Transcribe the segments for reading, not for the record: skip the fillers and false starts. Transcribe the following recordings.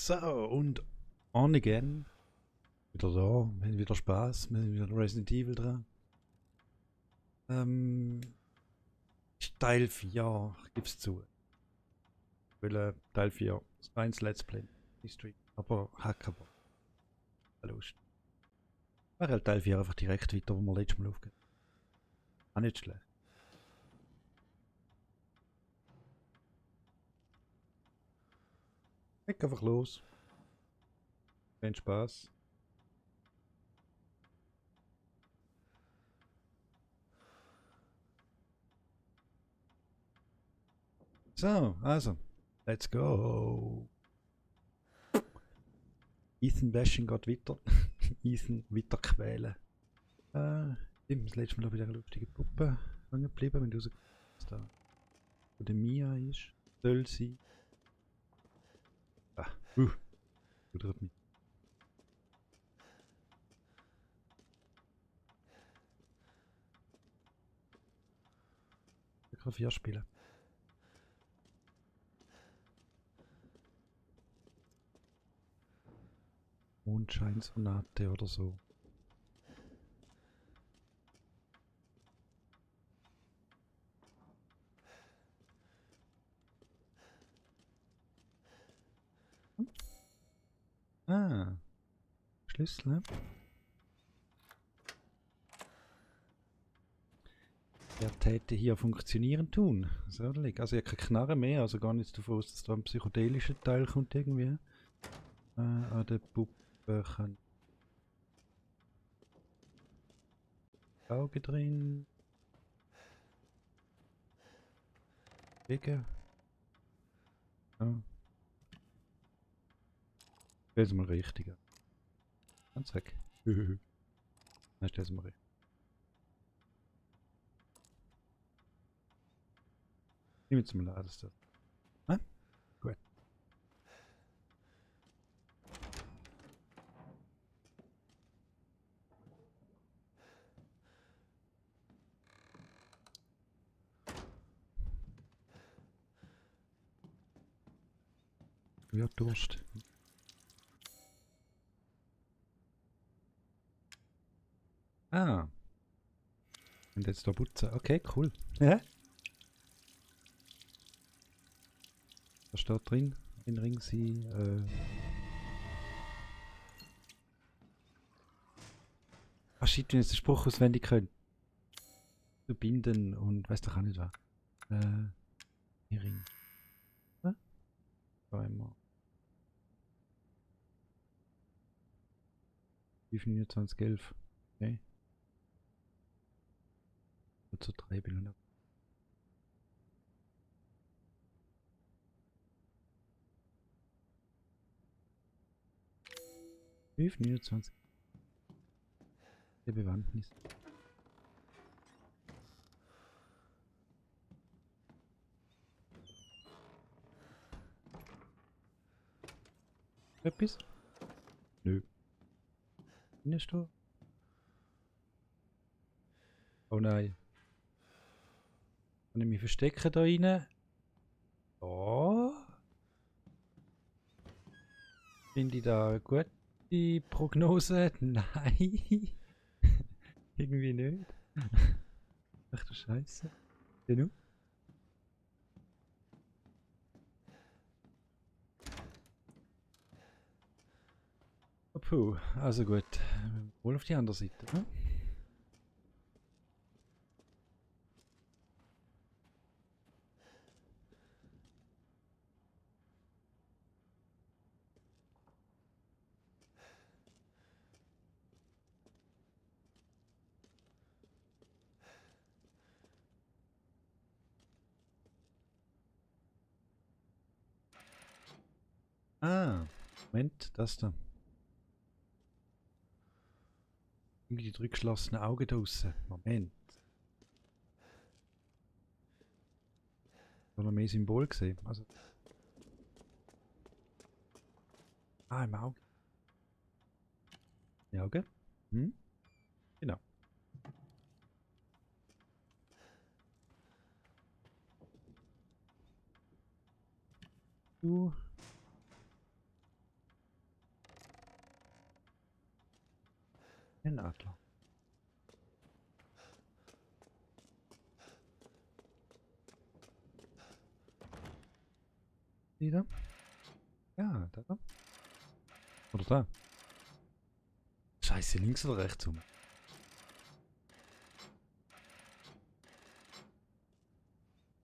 So, und on again. Wieder da, wir haben wieder Spaß, wir haben wieder Resident Evil dran. Teil 4, gib's zu. Ich will Teil 4, das ist reines Let's Play History, aber Hackerbar. Lust. Ich mache halt Teil 4 einfach direkt weiter, wo wir letztes Mal aufgehen. Auch nicht schlecht. Leg einfach los. Kein Spaß. So, also, let's go. Ethan Bashing geht weiter. Ethan weiter quälen. Das letzte Mal bei dieser lustigen Puppe hängen geblieben, wenn du rausgekommen bist, da wo der Mia ist. Soll sie. Ah, tut mich. Ich kann 4 spielen. Mondscheinsonate oder so. Ah, Schlüssel, ne? Der täte hier funktionieren tun. So, also ich habe keine Knarre mehr, also gar nicht davon aus, dass da ein psychedelischer Teil kommt irgendwie. An der Puppe kann Auge drin. Wegen. Ja. Das ist mal richtig. Ganz weg. Nein, das ist mal richtig. Nimm jetzt mal an, das da. Ah? Gut. Ja, Durst. Ah. Und jetzt da putzen. Okay, cool. Ja? Was steht drin? In Ring sie. Ah shit, wenn ich jetzt den Spruch auswendig können. Verbinden und weiß doch auch nicht was. Ring. Ja? Zweimal. 5, 11. Okay. Zu 3 Bilder. Wie 29. Der Bewandtnis. Etwas? Nö. Findest du? Oh nein. Kann ich mich verstecken da rein? Oh. Finde ich da eine gute Prognose? Nein. Irgendwie nicht. Ach du Scheiße. Genau. Oh, puh, also gut. Wohl auf die andere Seite. Ne? Ah, Moment, das da. Die drei geschlossenen Augen draussen. Moment. Soll noch mehr Symbol gesehen? Also. Ah, im Auge. Im Auge? Hm? Genau. Du. ein Adler. Die da? Ja, da. Oder da. Scheiße, links oder rechts rum?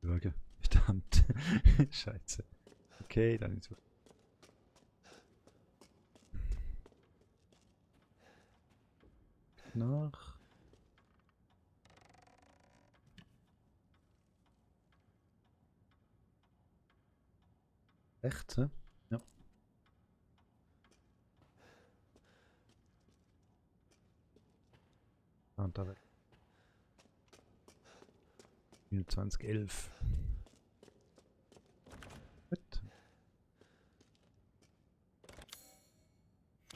Schauen. Verdammt. Scheiße. Okay, dann ist es. Nach. Rechts, hä? Ja. Ah, und da weg. 2011. Gut.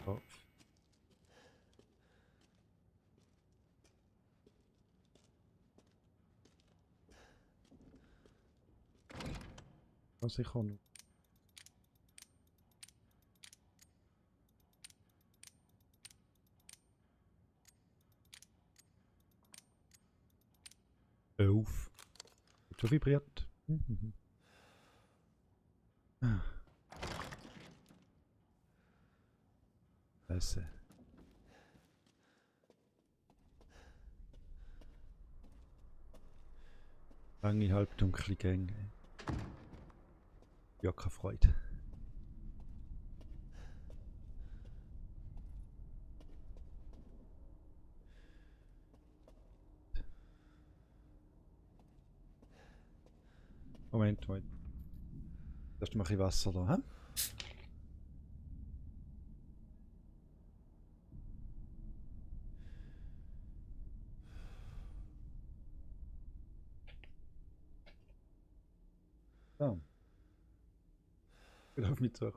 Auf. Was ich auch noch. Auf. Hat schon vibriert. Mhm. Ah. Scheiße. Lange, halbdunkle Gänge. Ja, keine Freude. Moment, Moment. Erst mal ein bisschen Wasser da, hä? So. Ich laufe mit so.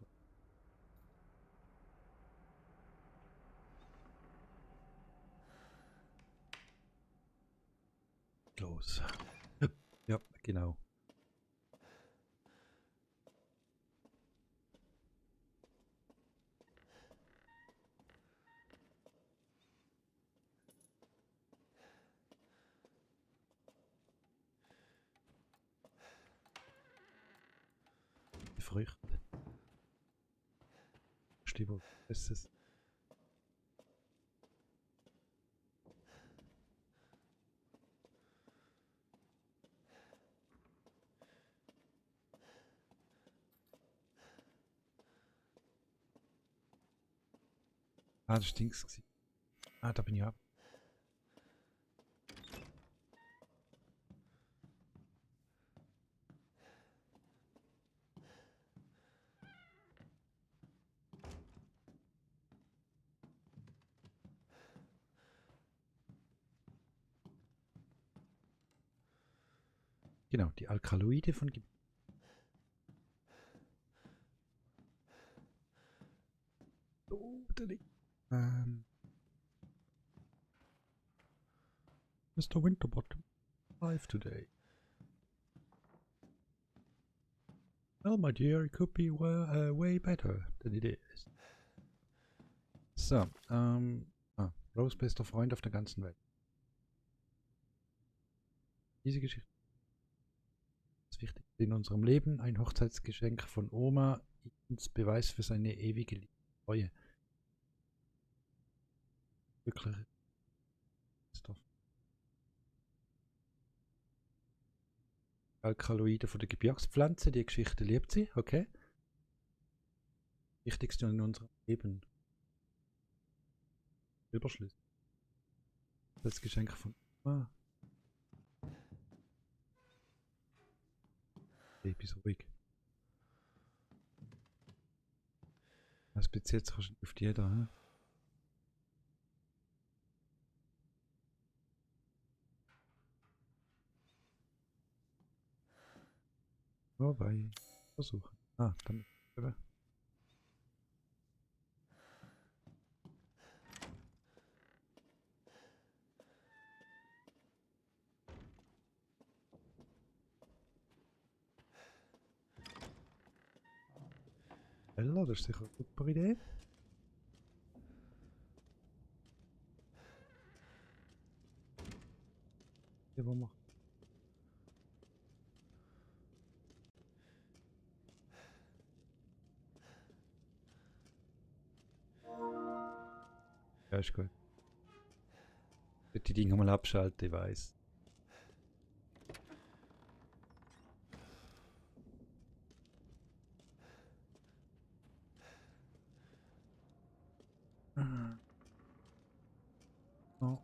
Los. Ja, genau. Die Früchte. Stiefel. Das ist. Ah, das ist Dings gewesen. Ah, da bin ich ab. Genau, die Alkaloide von Gebiet. Oh, da liegt. Mr. Winterbottom. Live today. Well, my dear, it could be way better than it is. So, Rose bester Freund auf der ganzen Welt. Diese Geschichte ist wichtig in unserem Leben. Ein Hochzeitsgeschenk von Oma, uns Beweis für seine ewige Treue. Wirklich. Alkaloide von der Gebirgspflanze, die Geschichte liebt sie, okay? Wichtigste in unserem Leben. Überschluss. Das Geschenk von Oma. Bist ruhig. Das bezieht sich wahrscheinlich auf die da, hä? Wobei. Versuchen. Ah, damit. Ella, das ist sicher eine super Idee. Hier, wo wir. Ja, ist gut. Ich will die Dinger mal abschalten, ich weiß. So.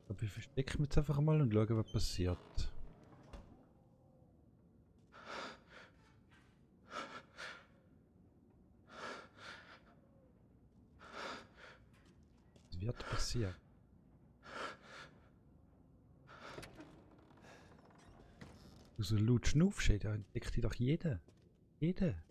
Aber ich verstecke mich jetzt einfach mal und schaue, was passiert. Was wird passieren? Du so laut schnaufst, da entdeckt dich doch jeder. Jeder.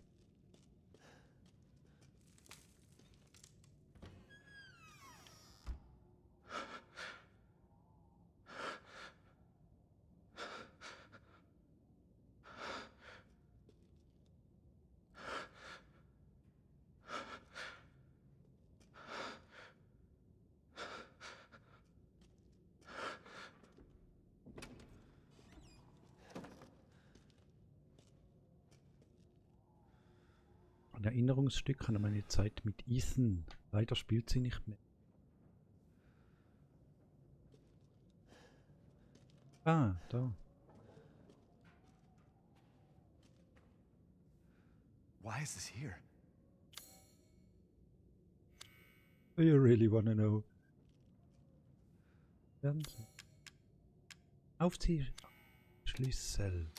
Ein Erinnerungsstück an meine Zeit mit Ethan. Leider spielt sie nicht mehr. Ah, da. Why is this here? Do you really wanna know? Fernsehen. Aufziehschlüssel.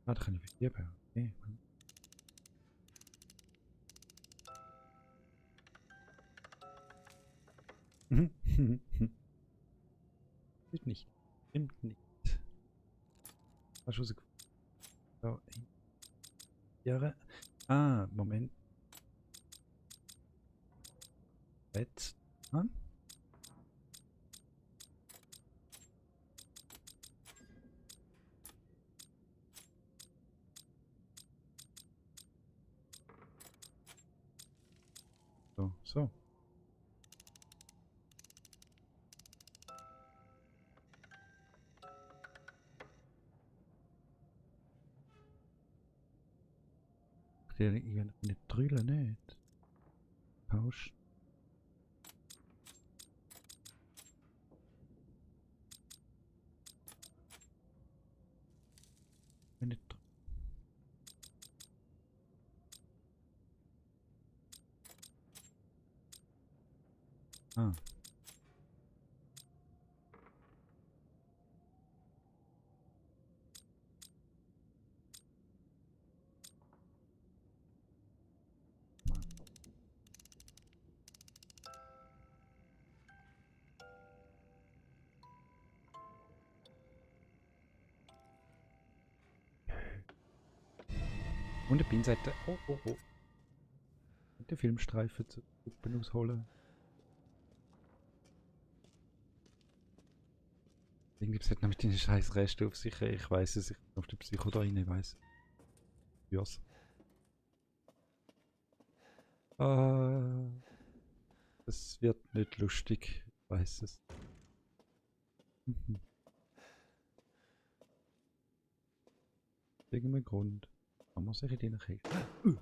Ah, da kann ich vergeben. Okay. Stimmt nicht. Stimmt nicht. Hast du so so, Jahre? Ah, Moment. Jetzt. Ah? So, so. Der eine Trüle nicht. Pausch. Eine Ah. Und eine Pinzette. Oh, oh, oh. Und den Filmstreifen zu Puppen ausholen. Irgendwie hat nämlich den scheiß Reste auf sich. Ich weiß es, ich bin auf der Psycho da rein, ich weiß. Yes. Das wird nicht lustig, ich weiß es. Irgendein Grund. Man muss sich in den Kästen.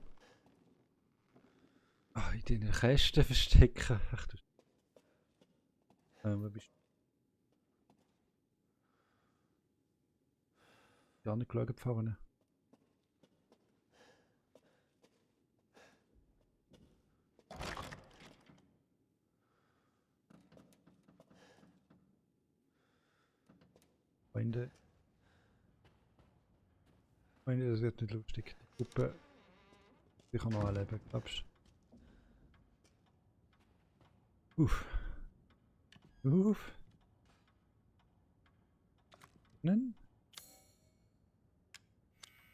In den Kästen verstecken. Ach du. Wo bist du? Gar nicht geschaut vorne. Freunde. Freunde, das wird nicht lustig. Die Puppe. Die kann noch erleben, glaubst du? Uff. Uff. Nein?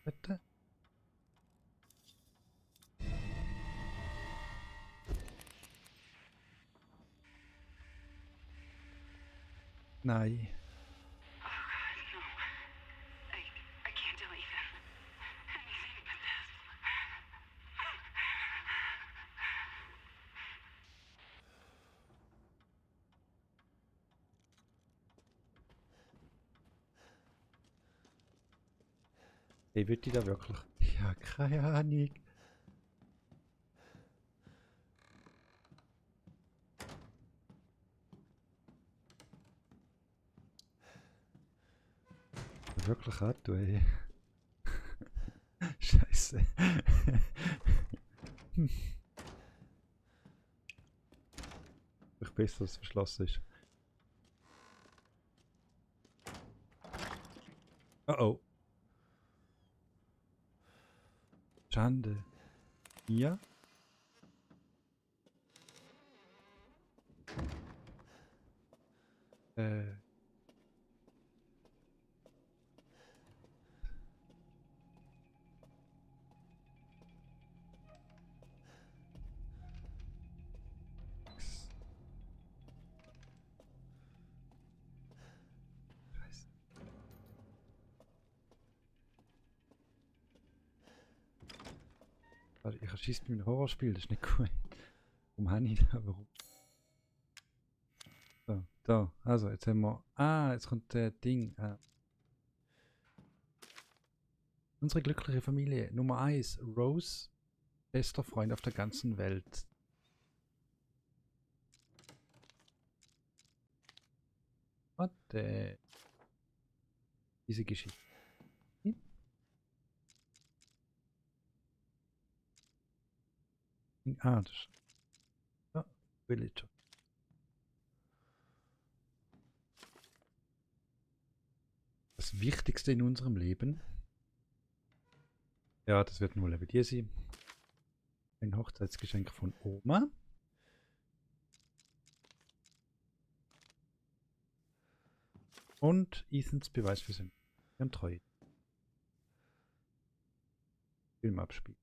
Bitte? Nein. Hey, will die da wirklich? Ja, keine Ahnung. Wirklich an, du, ey. Scheiße. Ich besser, dass es verschlossen ist. Oh oh. Schande. Ja? Äh. Scheiße. Also ich erschieße mit einem Horrorspiel, das ist nicht cool. Warum habe ich da? Warum? So, da. Also, jetzt haben wir. Ah, jetzt kommt der Ding. Unsere glückliche Familie. Nummer 1. Rose. Bester Freund auf der ganzen Welt. Warte. Diese Geschichte. Ah, das ist. Ja, Villager. Das Wichtigste in unserem Leben. Ja, das wird nur bei dir sein. Ein Hochzeitsgeschenk von Oma. Und Ethans Beweis für seine Treue. Film abspielen.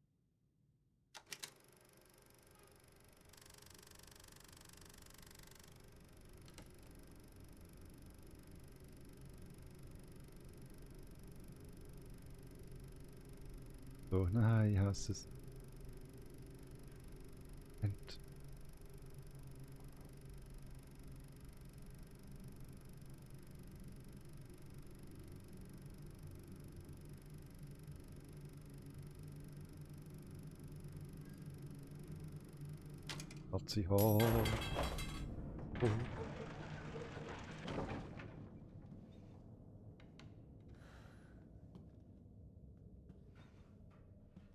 So, nein, ich hasse es. Und hat sie oh.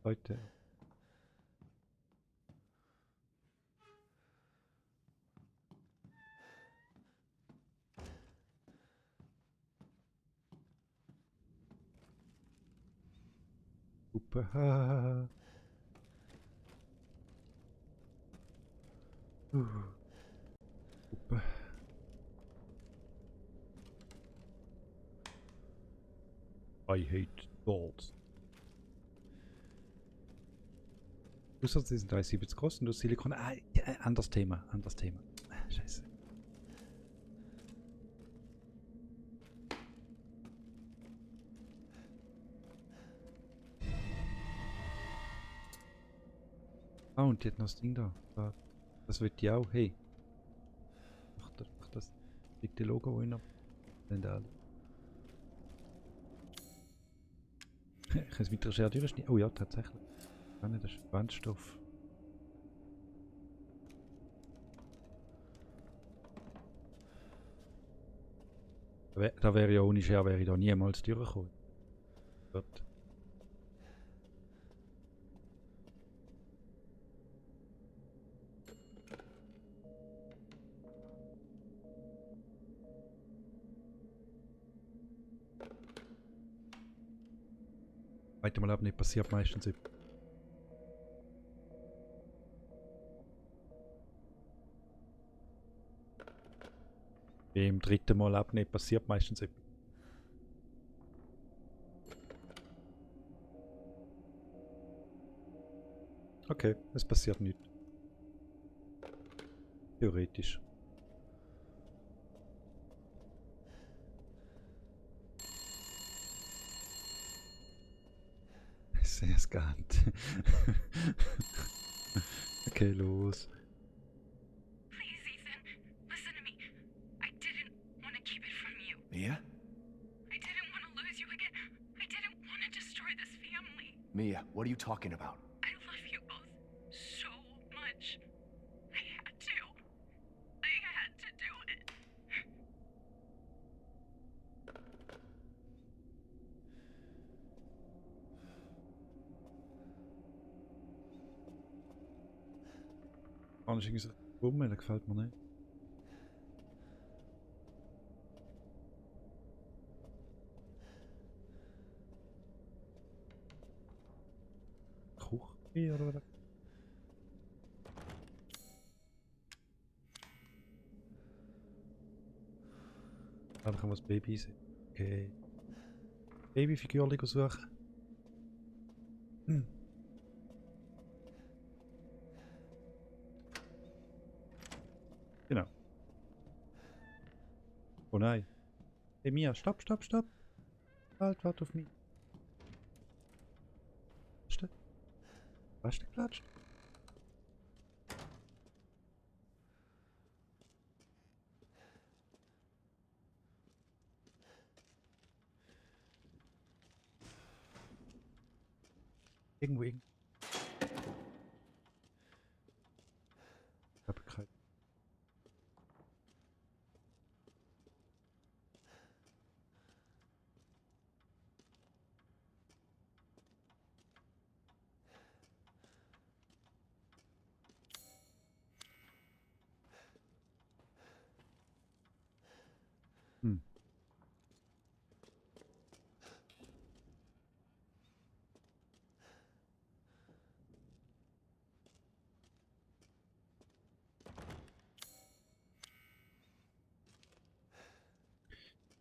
Leute. Super. Super. I hate dolls. Du sagst, die sind 73 groß und du Silikon. Ah, anderes Thema. Anderes Thema. Scheiße. Ah, und die hat noch das Ding da. Das wird die auch. Hey. Mach das dicke Logo rein. Dann da alle. Ich kann es mit der Schere durchschneiden. Oh ja, tatsächlich. Das ist Wandstoff. Da wäre ja ohne Schere wäre ich da niemals durchgekommen. Gott. Warte mal ab, nicht passiert meistens etwas. Beim dritten Mal abnehmen passiert meistens etwas. Okay, es passiert nichts. Theoretisch. Sehr scannt. Okay, los. Please, Ethan, listen to me. I didn't want to keep it from you. Mia? I didn't want to lose you again. I didn't want to destroy this Mia, what are you talking about? I love you both so much. I had to. I had to do it. Anders gesagt, rum, der gefällt mir nicht. Küche oder was? Ah, da kann man das Baby sehen. Okay. Babyfigürchen suchen. Hm. Genau. Oh nein. Hey Mia, stopp, stopp, stopp. Halt, warte auf mich. Hast du geklatscht? Irgendwo, irgendwo. Ich habe keinen. Hm.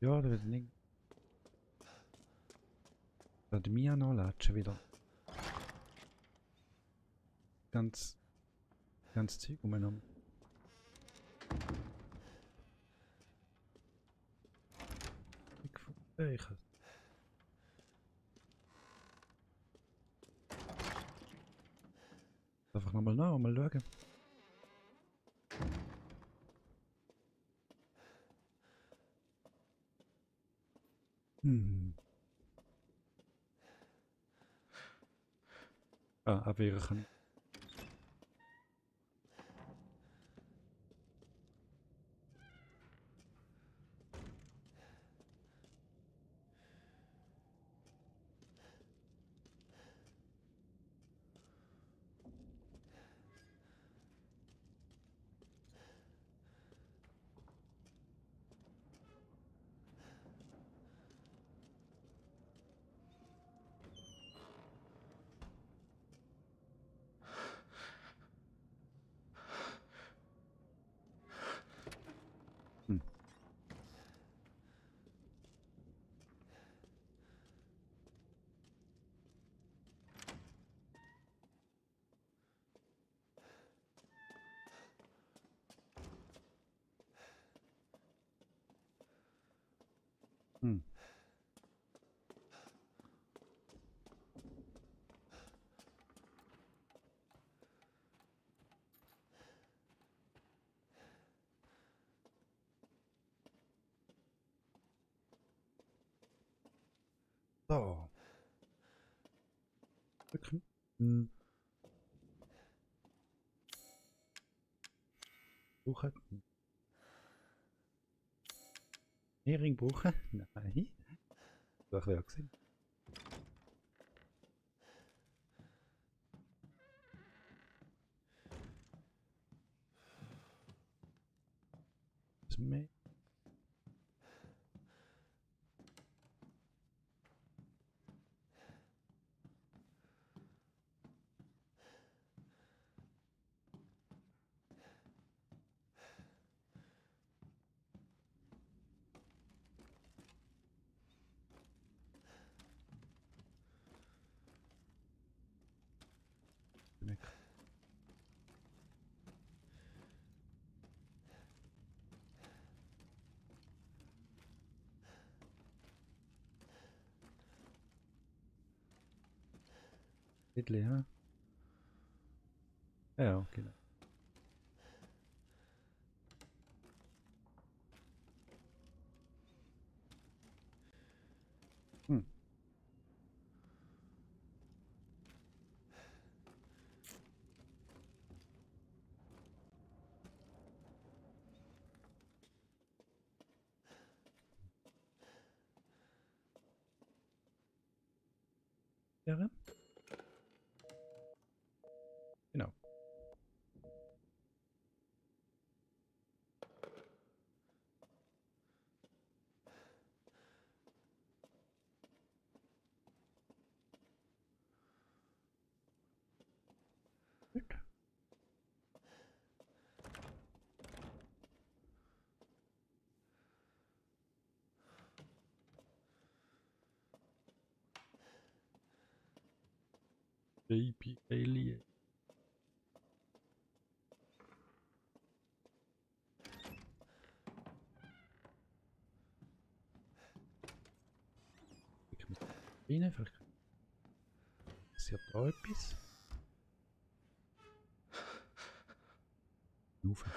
Ja, da wird nicht. Da hat Mia noch latschen wieder. Ganz Zeug umeinander. Ich einfach nochmal nach, mal schauen. Hm. Ah, abwehren kann ich. Hm. Hm. So. Drücken. Hm. Brauchen. Hering brauchen? Nein. Das wäre ja gesehen. Das mehr. Bisschen, ja. Ja, genau. Hm. wäre. Genau. Gut. Baby Alien. Ich muss rein, vielleicht passiert da etwas. Rufen.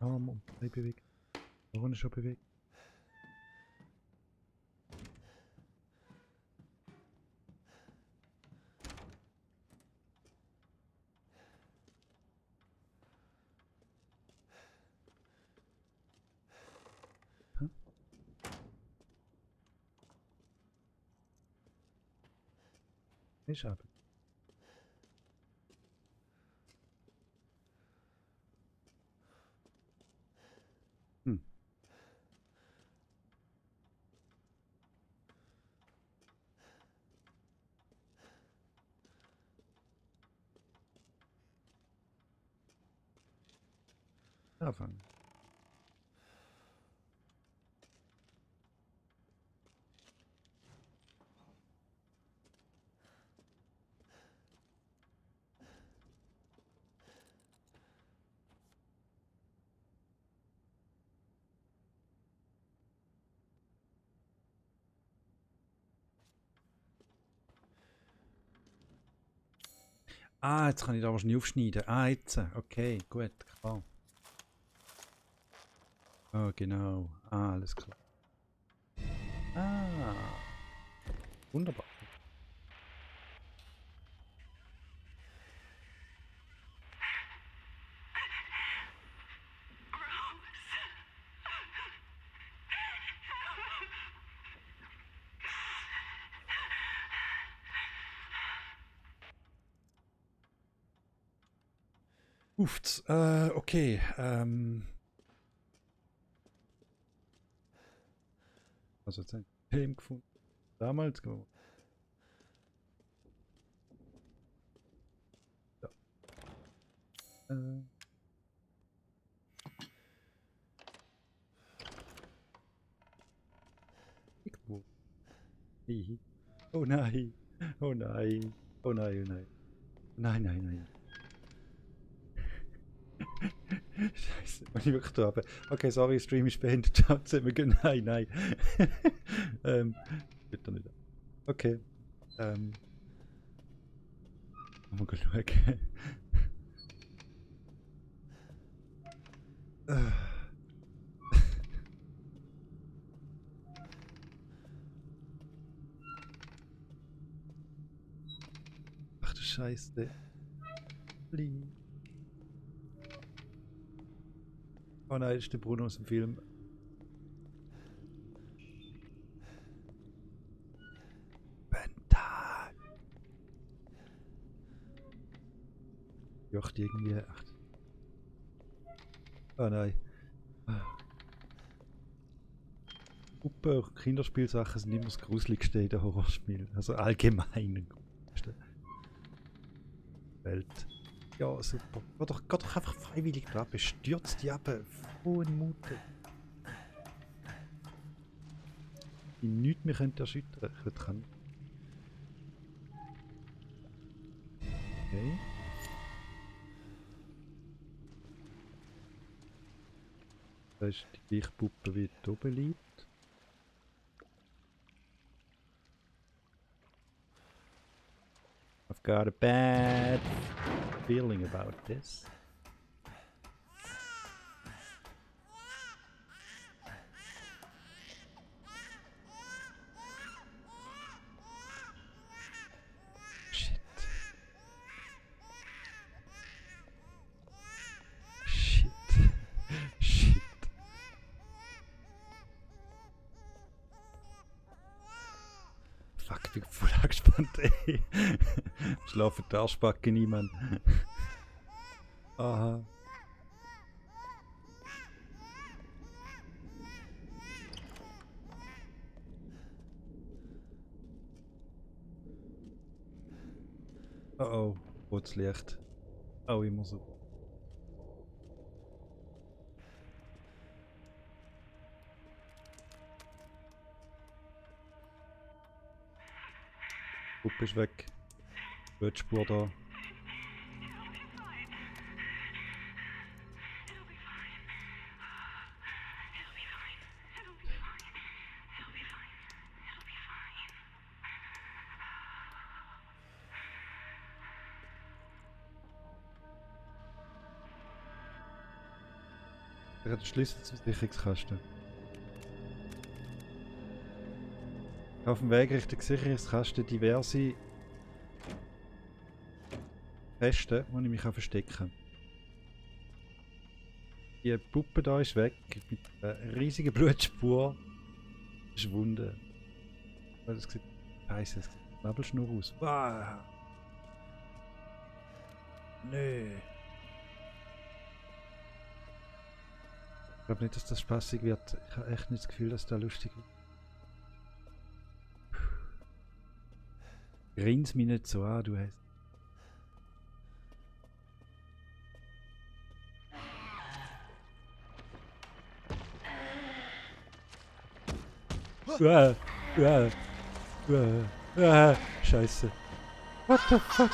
Arm und Bein bewegt. Ohren schon bewegt. Hm? Ich habe. Hm. Anfangen. Ah, jetzt kann ich da wahrscheinlich aufschneiden. Ah, jetzt. Okay, gut, klar. Ah, genau. Ah, alles klar. Ah, wunderbar. Uft, okay. Also jetzt ein Film gefunden. Damals. Ja. Äh, irgendwo. Hihi. Oh nein. Oh nein. Oh nein, oh nein. Nein, nein, nein. Scheiße, wenn ich wirklich da habe. Okay, sorry, Stream ist beendet. Ciao zusammen. Nein, nein. Bitte nicht. Okay. Mal schauen. Ach du Scheiße. Flieh. Oh nein, das ist der Bruno aus dem Film. Bentag. Jocht irgendwie. Ach. Oh nein. Puppen, Kinderspielsachen sind immer das Gruseligste in den Horrorspielen. Also allgemein. Gruseligste. Welt. Ja, super. Geh doch einfach freiwillig dran. Stürz die ab. Frohen Mute. Die nichts mehr können erschüttern. Ich kann. Okay. Da ist die gleiche Puppe wie da oben liegt. I've got a bad feeling about this. Shit. Shit. Shit. Fuck, ich bin voll angespannt, ey. Schlafen die Arschbacke niemand. Aha. Oh oh, rotes Licht. Oh, immer so. Puppe ist weg. Blutspur da. It'll be fine. It'll be fine. It'll be fine. It'll be fine. It'll be fine. It'll be fine. Er hat den Schlüssel zum Sicherungskasten. Auf dem Weg Richtung Sicherungskasten diverse Kästen, wo ich mich verstecken kann. Die Puppe da ist weg, mit einer riesigen Blutspur. Verschwunden. Oh, das sieht scheiße, es sieht Nabelschnur aus. Wow. Nö. Ich glaube nicht, dass das spaßig wird. Ich habe echt nicht das Gefühl, dass das lustig wird. Grins mich nicht so an, du hast. Scheiße. What the fuck?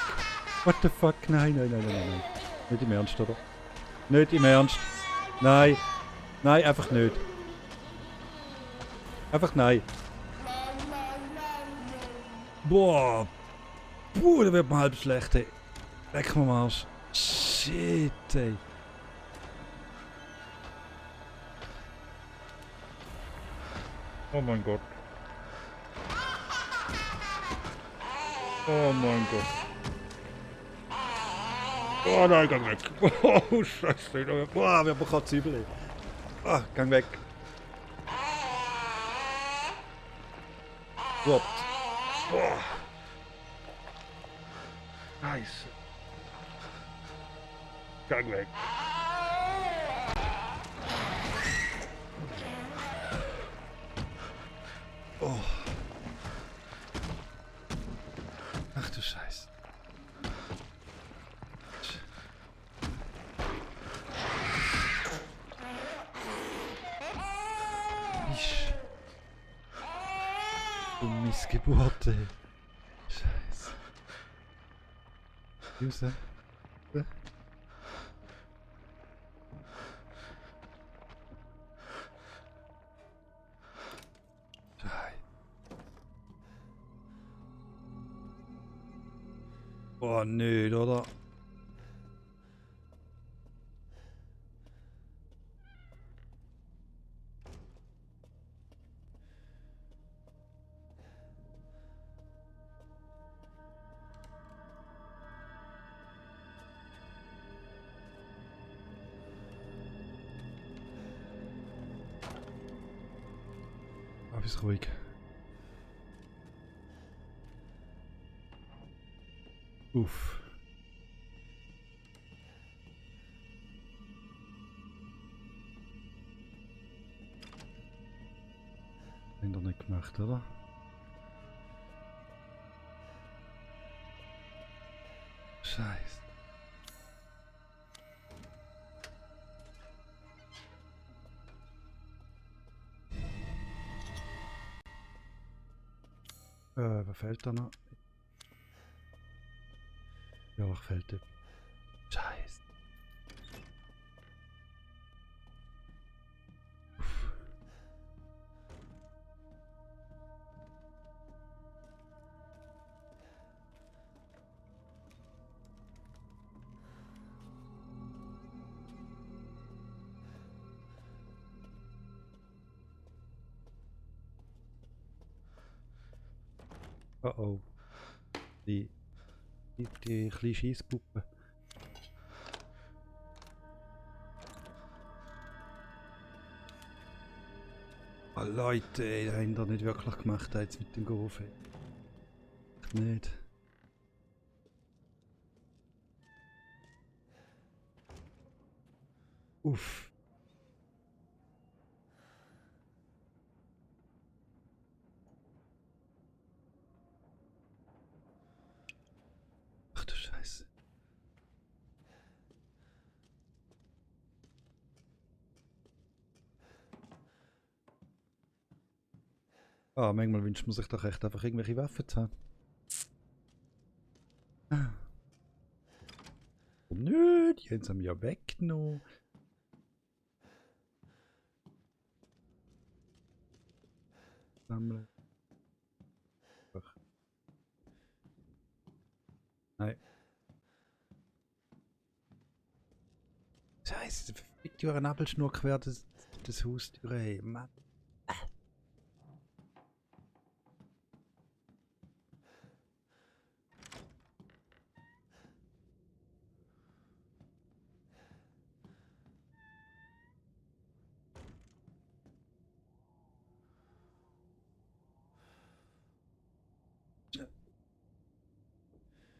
What the fuck? Nein, nein, nein, nein, nein. Nicht im Ernst, oder? Nicht im Ernst. Nein. Nein, einfach nicht. Einfach nein. Boah. Puh, da wird man halb schlecht, ey. Leck mir am Arsch. Shit, ey. Oh mein Gott. Oh mein Gott. Oh nein, gang weg. Oh, scheiße. Boah, wir haben gerade Übel, ey. Ah, gang weg. What? Boah. Scheiße. Gang weg. Oh. Ach du Scheiße. Du Missgeburt, ey. Scheiße. User. Oh nö, oder? Aber ist ruhig. Uff. Haben wir nicht gemacht, oder? Scheiße. Was fehlt da noch? Ja, was fehlt da? Scheiße. Oh oh. Die kleine Scheisspuppe. Oh Leute, ey, das haben wir nicht wirklich gemacht jetzt mit dem Golf. Nicht. Uff. Ach du Scheiße. Ah, manchmal wünscht man sich doch echt einfach irgendwelche Waffen zu haben. Oh nö, die haben sie mir ja weggenommen. Sammeln. Ach. Nein. Scheiße, verfickt ja eine Nabelschnur quer das Haus durch. Ey, Mann.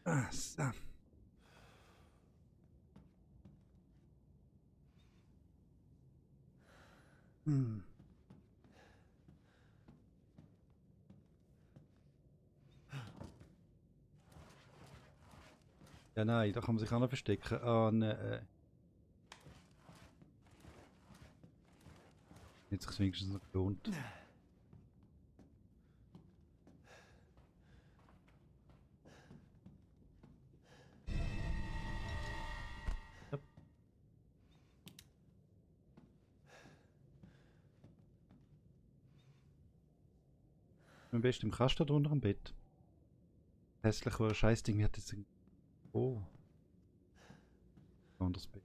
Ah, so. Hm. Ja, nein, da kann man sich auch noch verstecken. Ah, ne, jetzt sich wenigstens noch gelohnt. Ja. Am besten im Kasten drunter am Bett. Hässlich war ein Scheißding, hat jetzt ein... Oh. Anderes Bett.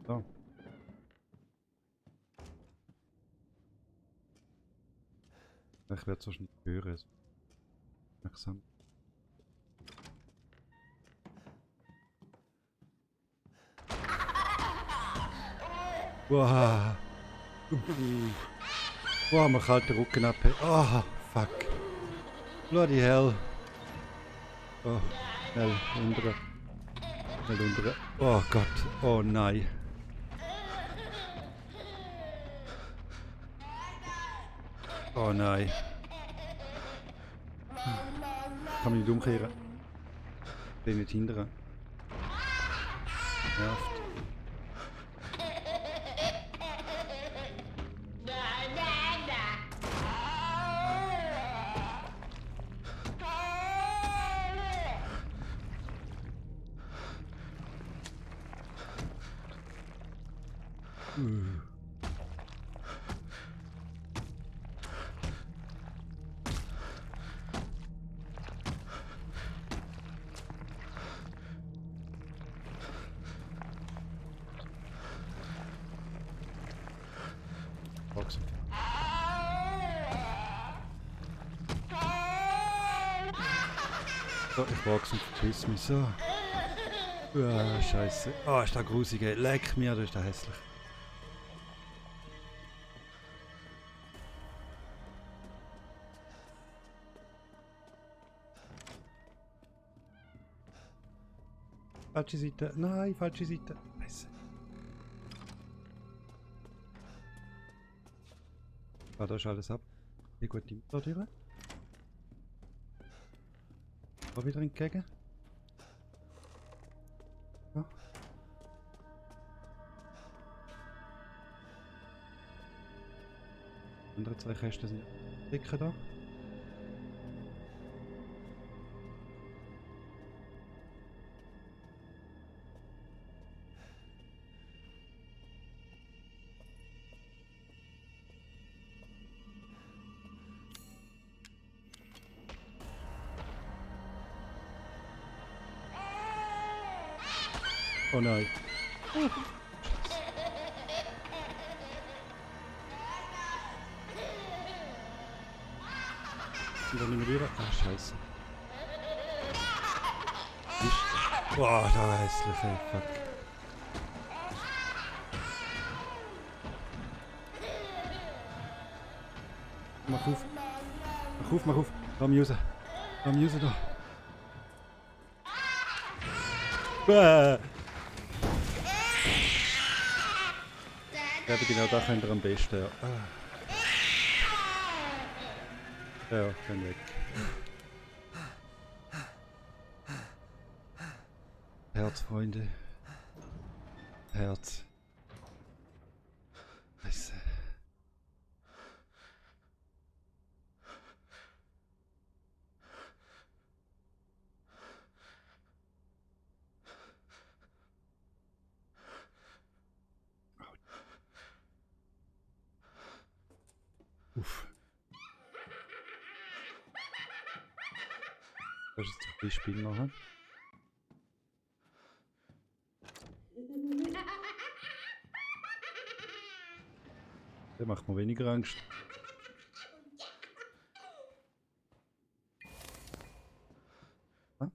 So. Ich werde es wahrscheinlich hören. So. Langsam. Wow. Wow, man kann den Rücken ab. Oh, fuck. Bloody hell. Oh, schnell unten. Schnell unten. Oh Gott. Oh nein. Oh nein. Kann mich nicht umkehren. Bin nicht hindern. Nervt. Boxen. So, ich wachse und verpiss mich so. Ah, scheiße. Ah, ist da grusig, ey. Leck mir, da ist der hässlich. Falsche Seite. Nein, falsche Seite. Scheiße. Ah, da ist alles ab. Wie gut die Motortüre. Da wieder entgegen. Ja. Andere zwei Kästen sind dicker da. Oh nein. Und dann nicht mehr wieder. Ah, scheiße. Boah, da hässlich, ey. Fuck. Mach auf. Mach auf, mach auf. Lass mich raus. Lass mich raus da. Bäh. Eben genau da könnt ihr am besten, ja. Ja, dann weg. Herz, Freunde. Herz. Scheiße. Uff. Das ist jetzt ein Spiel machen. Der macht mir weniger Angst. Ah.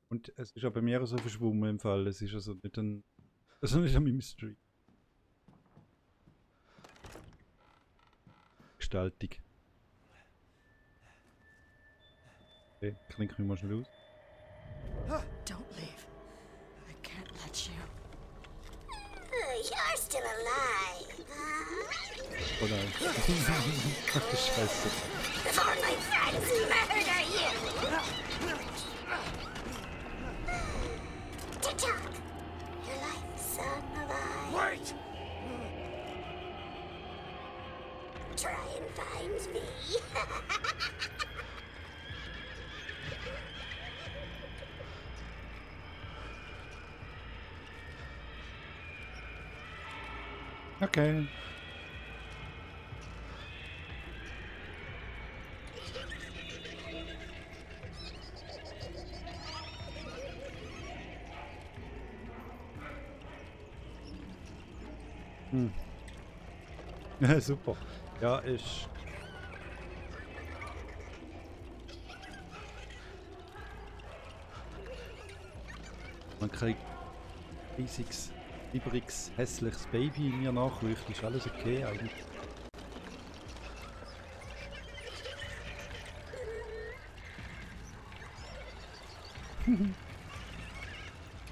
Und es ist auch bei mir so verschwommen im Fall. Es ist also nicht ein. Also nicht ein Mystery. Gestaltung. Okay, klingt mich mal schnell aus. Don't leave. I can't let you. You're still alive, huh? Oh nein. Ach, Scheiße. Before my friends murder you! TikTok! Your life song alive. Wait! Try and find me. Okay. Ja, super. Ja, ich. Man kriegt riesiges, übrigens hässliches Baby in mir nachruft. Ist alles okay eigentlich?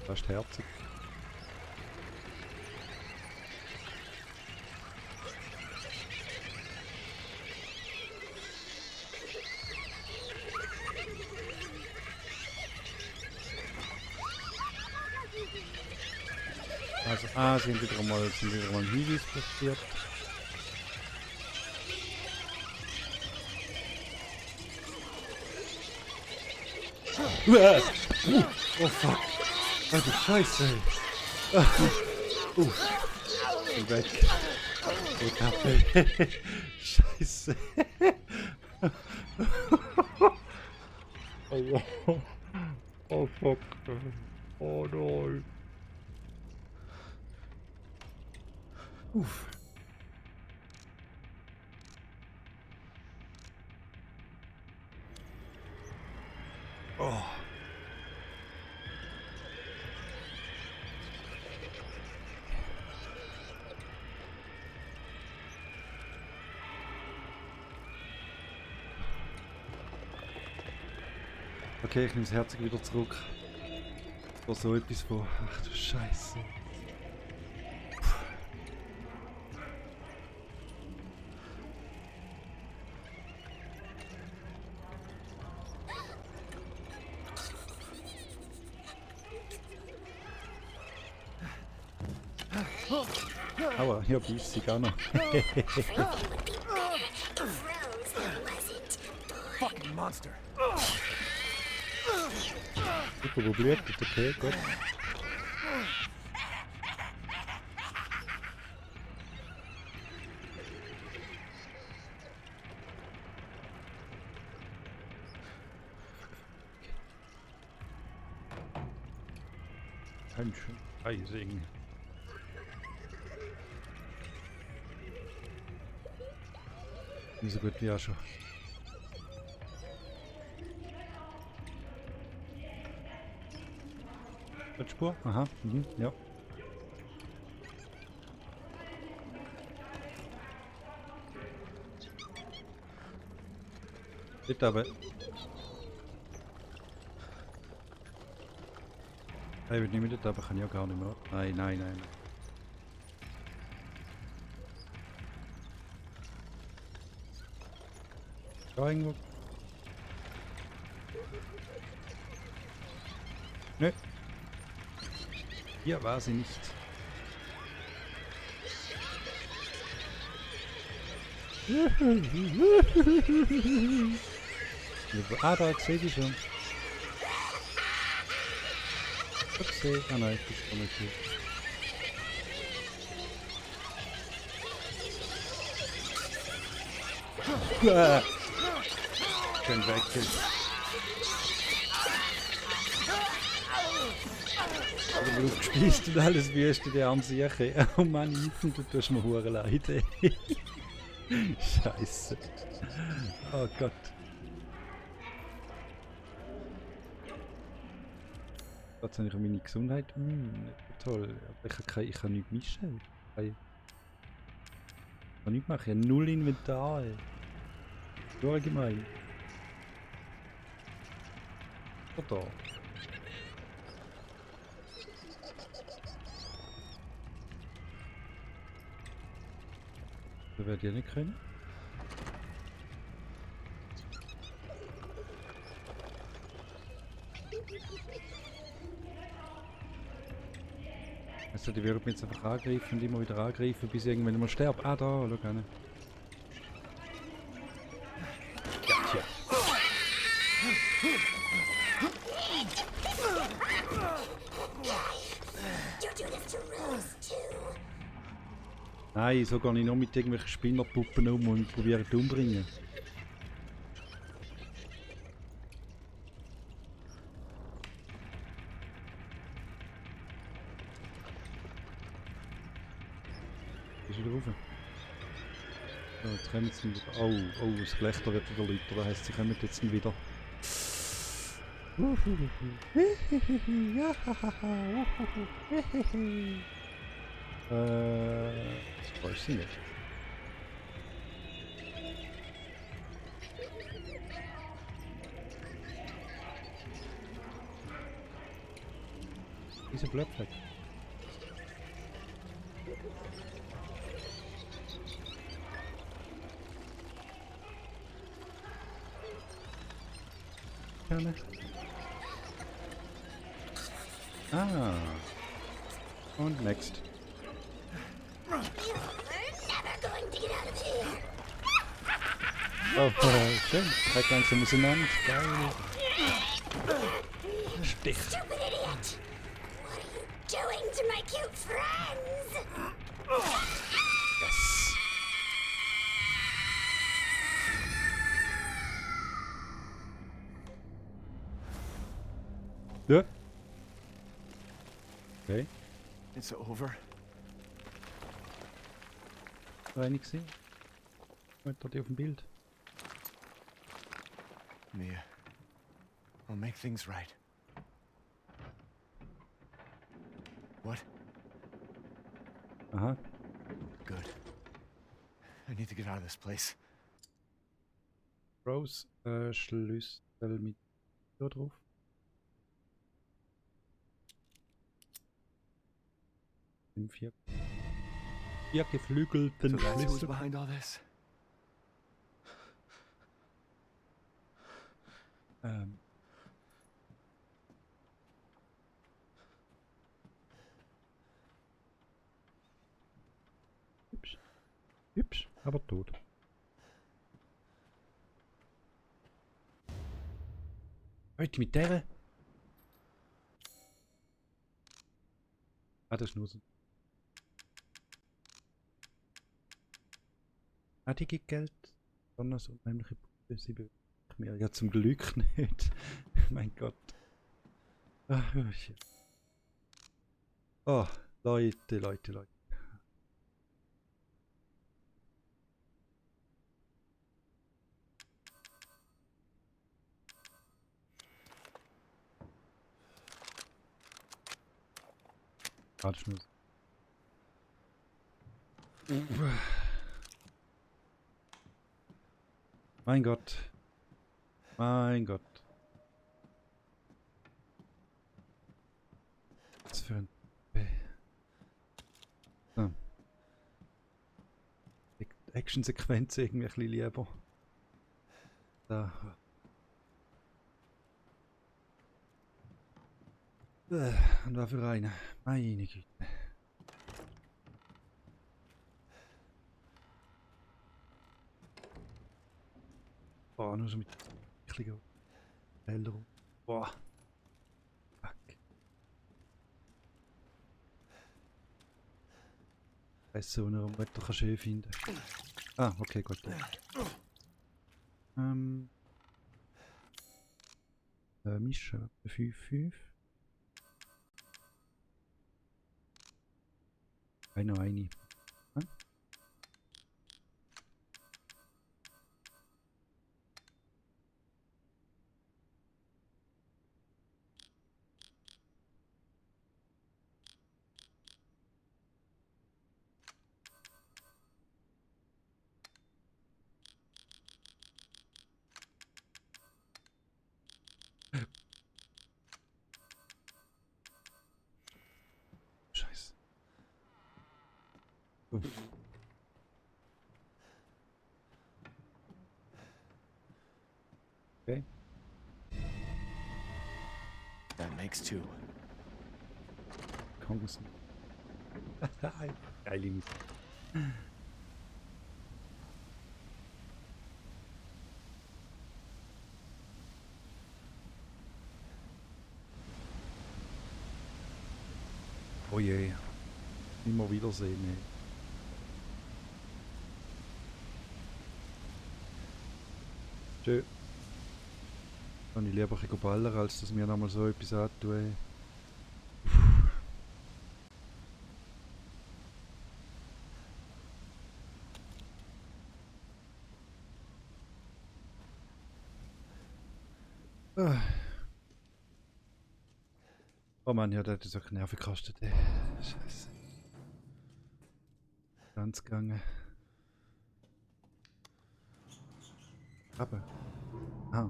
Fast herzig. Also, sind wieder mal ein Hinweis passiert. Oh fuck! Also Scheiße! Bin weg! Oh Kaffee! Scheiße! Oh, oh fuck! Oh nein! Uff. Oh. Okay, ich nehme das Herz wieder zurück. Das war so etwas von. Ach du Scheiße. Aua, hier bissig auch noch. Fucking monster! Super, wo blutet? Okay, gut. Hühnchen. Eising. Nicht so gut wie auch schon. Spur? Aha, ja. Bitte aber. Ich will nicht mit dort, aber kann ich ja gar nicht mehr. Nein, nein, nein. Da irgendwo. Nö. Hier war sie nicht. Ah, da sehe ich schon. Upsi. Ah nein, das ist nicht gut. Schön weg. Aber du gespielt und alles wüsste der am Siechen. Oh Mann, Ethan, du tust mir hure leid. Ey. Scheiße. Oh Gott. Jetzt habe ich meine Gesundheit. Toll. Aber ich kann nichts mischen. Ich kann nichts machen. Ich habe null Inventar. So allgemein. Oder? Das werde ich nicht können. Also die werden mich jetzt einfach angreifen und immer wieder angreifen, bis ich irgendwann mal sterbe. Ah da, schau gerne. Gotcha. You do this to Rose too. Nein, so gehe ich noch mit irgendwelchen Spinnerpuppen um und probiere die umbringen. Ist wieder rauf? So, jetzt kommen sie wieder. Oh, das Gelächter wird wieder lauter, das heisst, sie kommen jetzt wieder. Das weiß ich nicht. Diese Blöcke. Gerne. Ah. Und next. We're never going to get out of here. Oh, schön. Halt langsam auseinander. Geil. Stich. Stupid idiot. What are you doing to my cute friends? Yes. Ja. Okay. It's over. War ich gesehen? Da die auf dem Bild. Mia, I'll make things right. What? Aha. Good. I need to get out of this place. Rose, Schlüssel mit da drauf. Den vier geflügelten So that's who's Schlüssel. behind all this? Hübsch. Hübsch, aber tot. Heute mit der? Ah, das ist nur so. Ah, die gibt Geld. Sondern so unheimliche Punkte. Sie bewegt mir. Ja, zum Glück nicht. Mein Gott. Ah, shit. Oh, Leute, Leute, Leute. Radschnuss. Mein Gott. Mein Gott. Was für ein... Ah. Action-Sequenz irgendwie ein bisschen lieber. Da. Und was für eine? Meine Güte. Boah, nur so mit ein bisschen heller rum. Boah. Fuck. Weiss so einer Wetter schön finden. Ah, okay, gut. Mischen. 5-5. Noch eine. Hm? Scheiße. Uff. Okay. That makes 2. Kongs. Geile Musik. Oh je. Immer wiedersehen, ey. Tschö. Kann ich lieber ein bisschen ballern, als dass mir nochmal so etwas antun, ey. Oh Mann, ja, der hat so Nerven gekostet, ey. Scheiße. Ganz gegangen. Aber. Ah.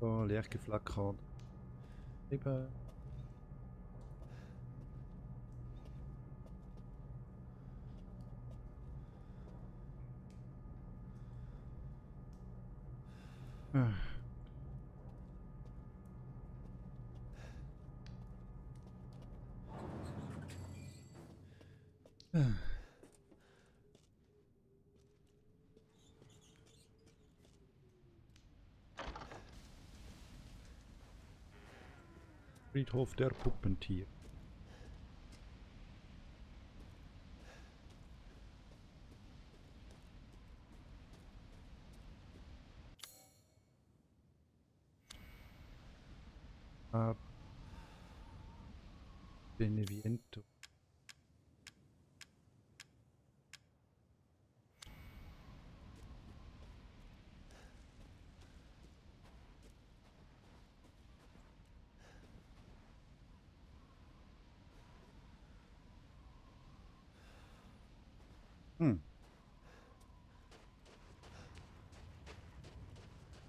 So, leer geflackert. Lieber. Ah. Ah. Friedhof der Puppentier. Beneviento.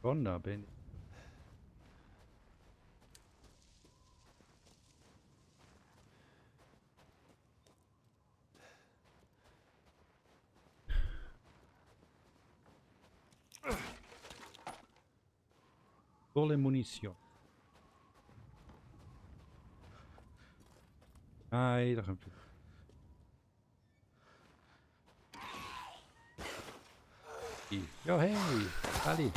Donna bene. Sole munition. Ai, da kommt. Ja, hey, Ali.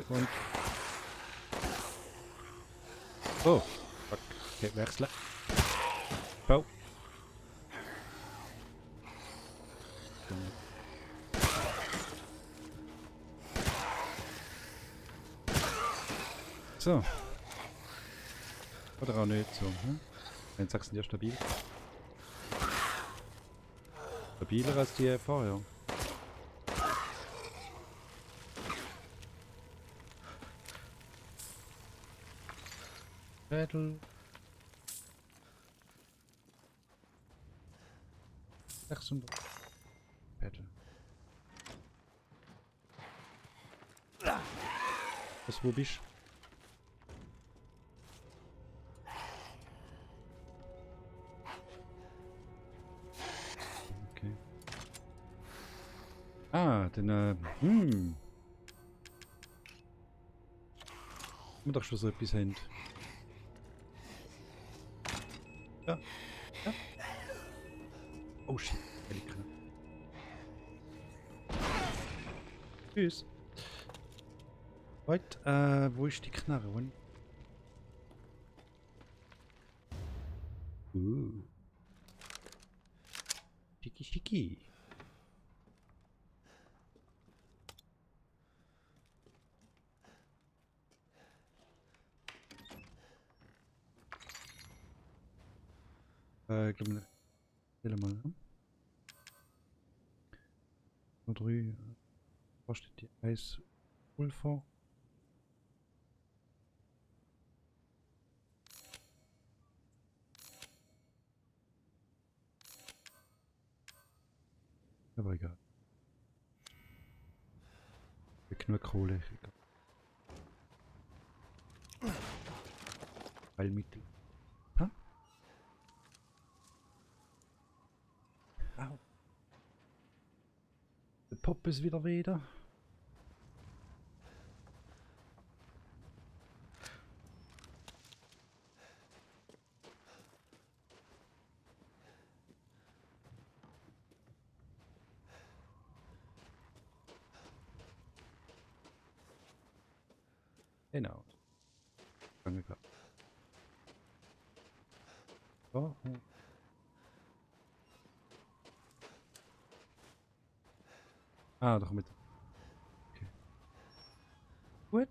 Und. Oh, fuck. Okay, wechseln. Oh. So. Oder auch nicht so. Hm? Dann sagst du ja stabil. Stabiler als die vorher. Schädel. 600. Schädel. Was, wo bist du? Okay. Ah, dann, haben wir doch schon so etwas haben. Ja. Ja. Oh shit. Pelikan. Tschüss. Wait, wo ist die Knarre? Schicki schicki. Ich glaube, stelle mal an. Nur 3. Kostet die Eispulver. Aber egal. Genug Kohle. Heilmittel. Ha? Au. Der Pop ist wieder. Genau. Danke klar. So. Ah, doch mit. Okay. Gut.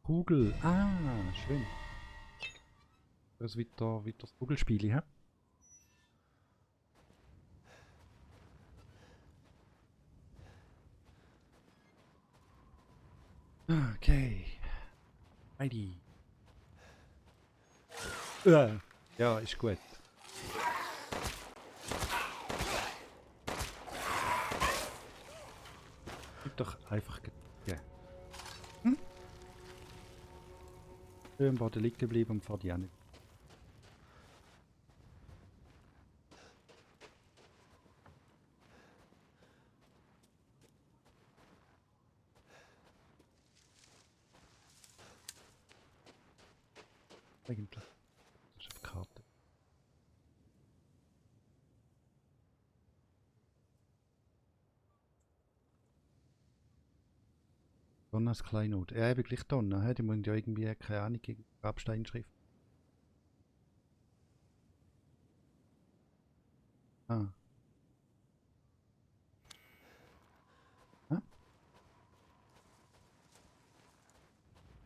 Kugel. Ah, schön. Das ist wieder das Kugelspiel, hä? Okay. Heidi. Ja, ist gut. Gib doch einfach. Ja. Hm? Schön war der liegen geblieben und fahrt ja nicht. Eigentlich. Das ist auf Karte. Donnas Kleinod. Ja, eben gleich Donner. Hä? Die müssen ja irgendwie, keine Ahnung, gegen Grabsteinschrift. Ah. Hä?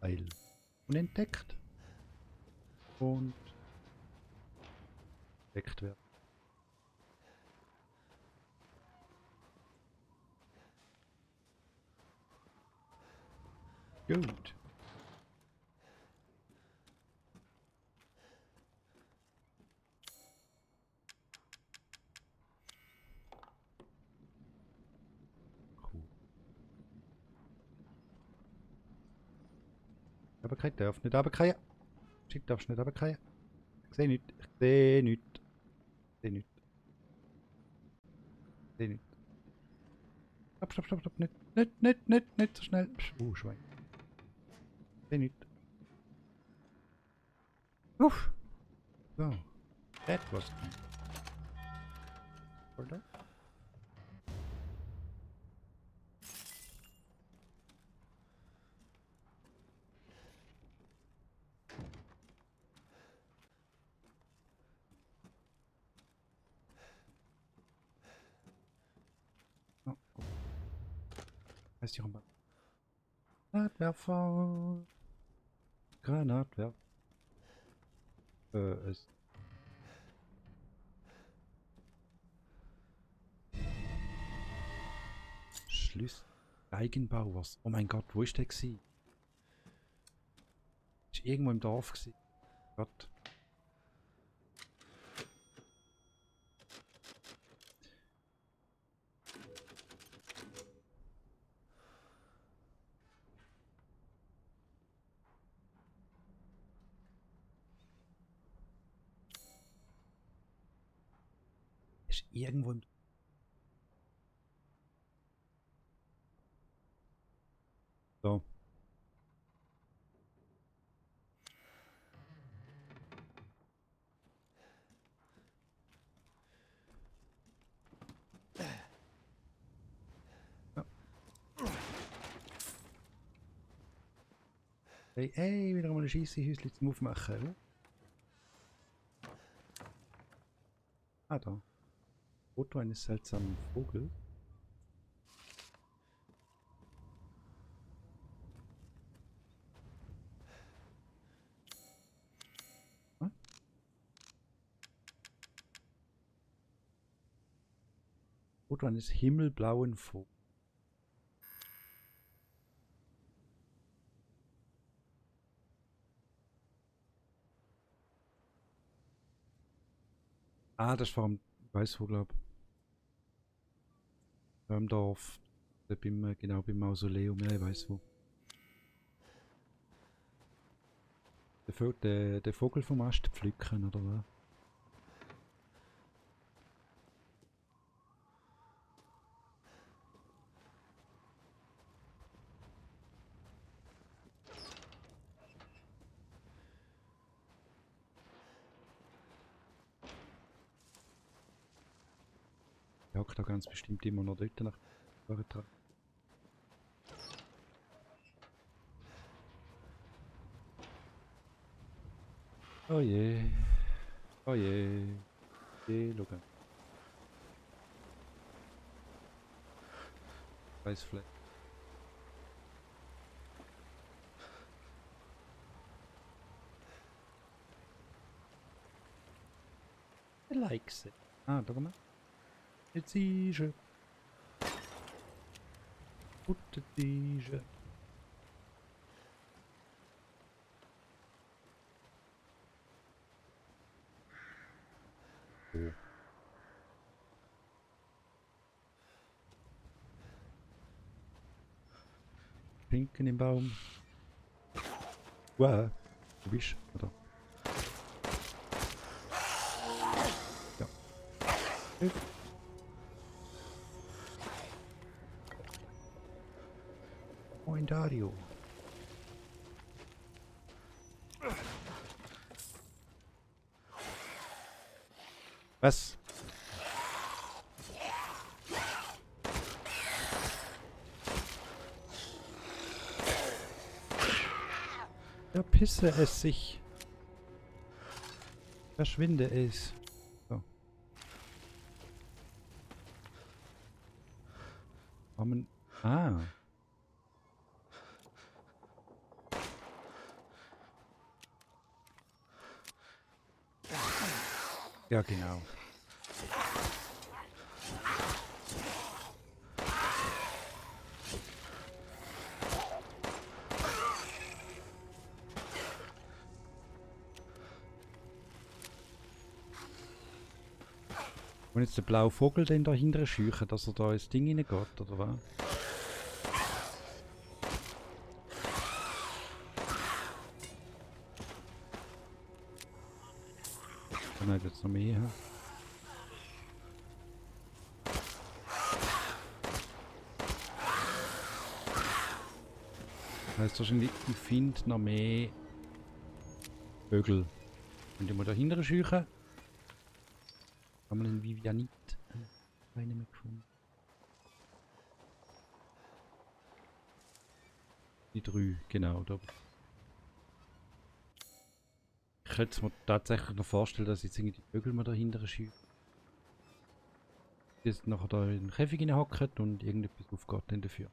Weil. Unentdeckt. Und. Entdeckt werden. Gut. Cool. Aber kein darf nicht runterfallen. Schick darfst nicht runterfallen. Ich sehe nichts. Ich sehe nichts. Ich sehe nichts. Ich sehe nichts. Stopp. Nicht so schnell. Schwein. Ich sehe nichts. Uff. So. That was good. Oder? Ist hier mal. Granatwerfer. Granatwerfer. Es. Schlüssel. Eigenbauers. Oh mein Gott, wo ist der gsi? Ist irgendwo im Dorf gsi. Gott. Ist irgendwo im. So. Ja. Hey, wieder mal ein Scheisse-Häuschen zum Aufmachen. Ah, da. Foto eines seltsamen Vogels. Hm? Foto eines himmelblauen Vogels. Ah, das war im Weißwo, glaub. Im Dorf. Genau beim Mausoleum, ja, ich weiß wo. Der Vogel vom Ast pflücken, oder was? Der hockt da ganz bestimmt immer noch dort nach dran. Oh je. Oh je. Schau an. Weißfleck. I like it. Ah, da mal. Jetzt ist er. Gute Tische. Oh. Pinken im Baum. Wow. Wo bist du? Oder? Ja. Moin Dario. Was? Verpisse es sich. Verschwinde es. So. Kommen. Ah. Ja, genau. Und jetzt der blaue Vogel den dahinter scheuchen, dass er da ins Ding reingeht, oder was? Kann er jetzt noch mehr haben? Das heisst wahrscheinlich, ich finde noch mehr Vögel. Könnt ihr mal dahinter scheuchen? Haben wir den Vivianit? Keine mehr gefunden. Die 3, genau. Da. Ich könnte mir tatsächlich noch vorstellen, dass jetzt irgendwie die Vögel mal dahinter schießen. Die jetzt nachher da in den Käfig hocken und irgendetwas aufgeht dann dafür.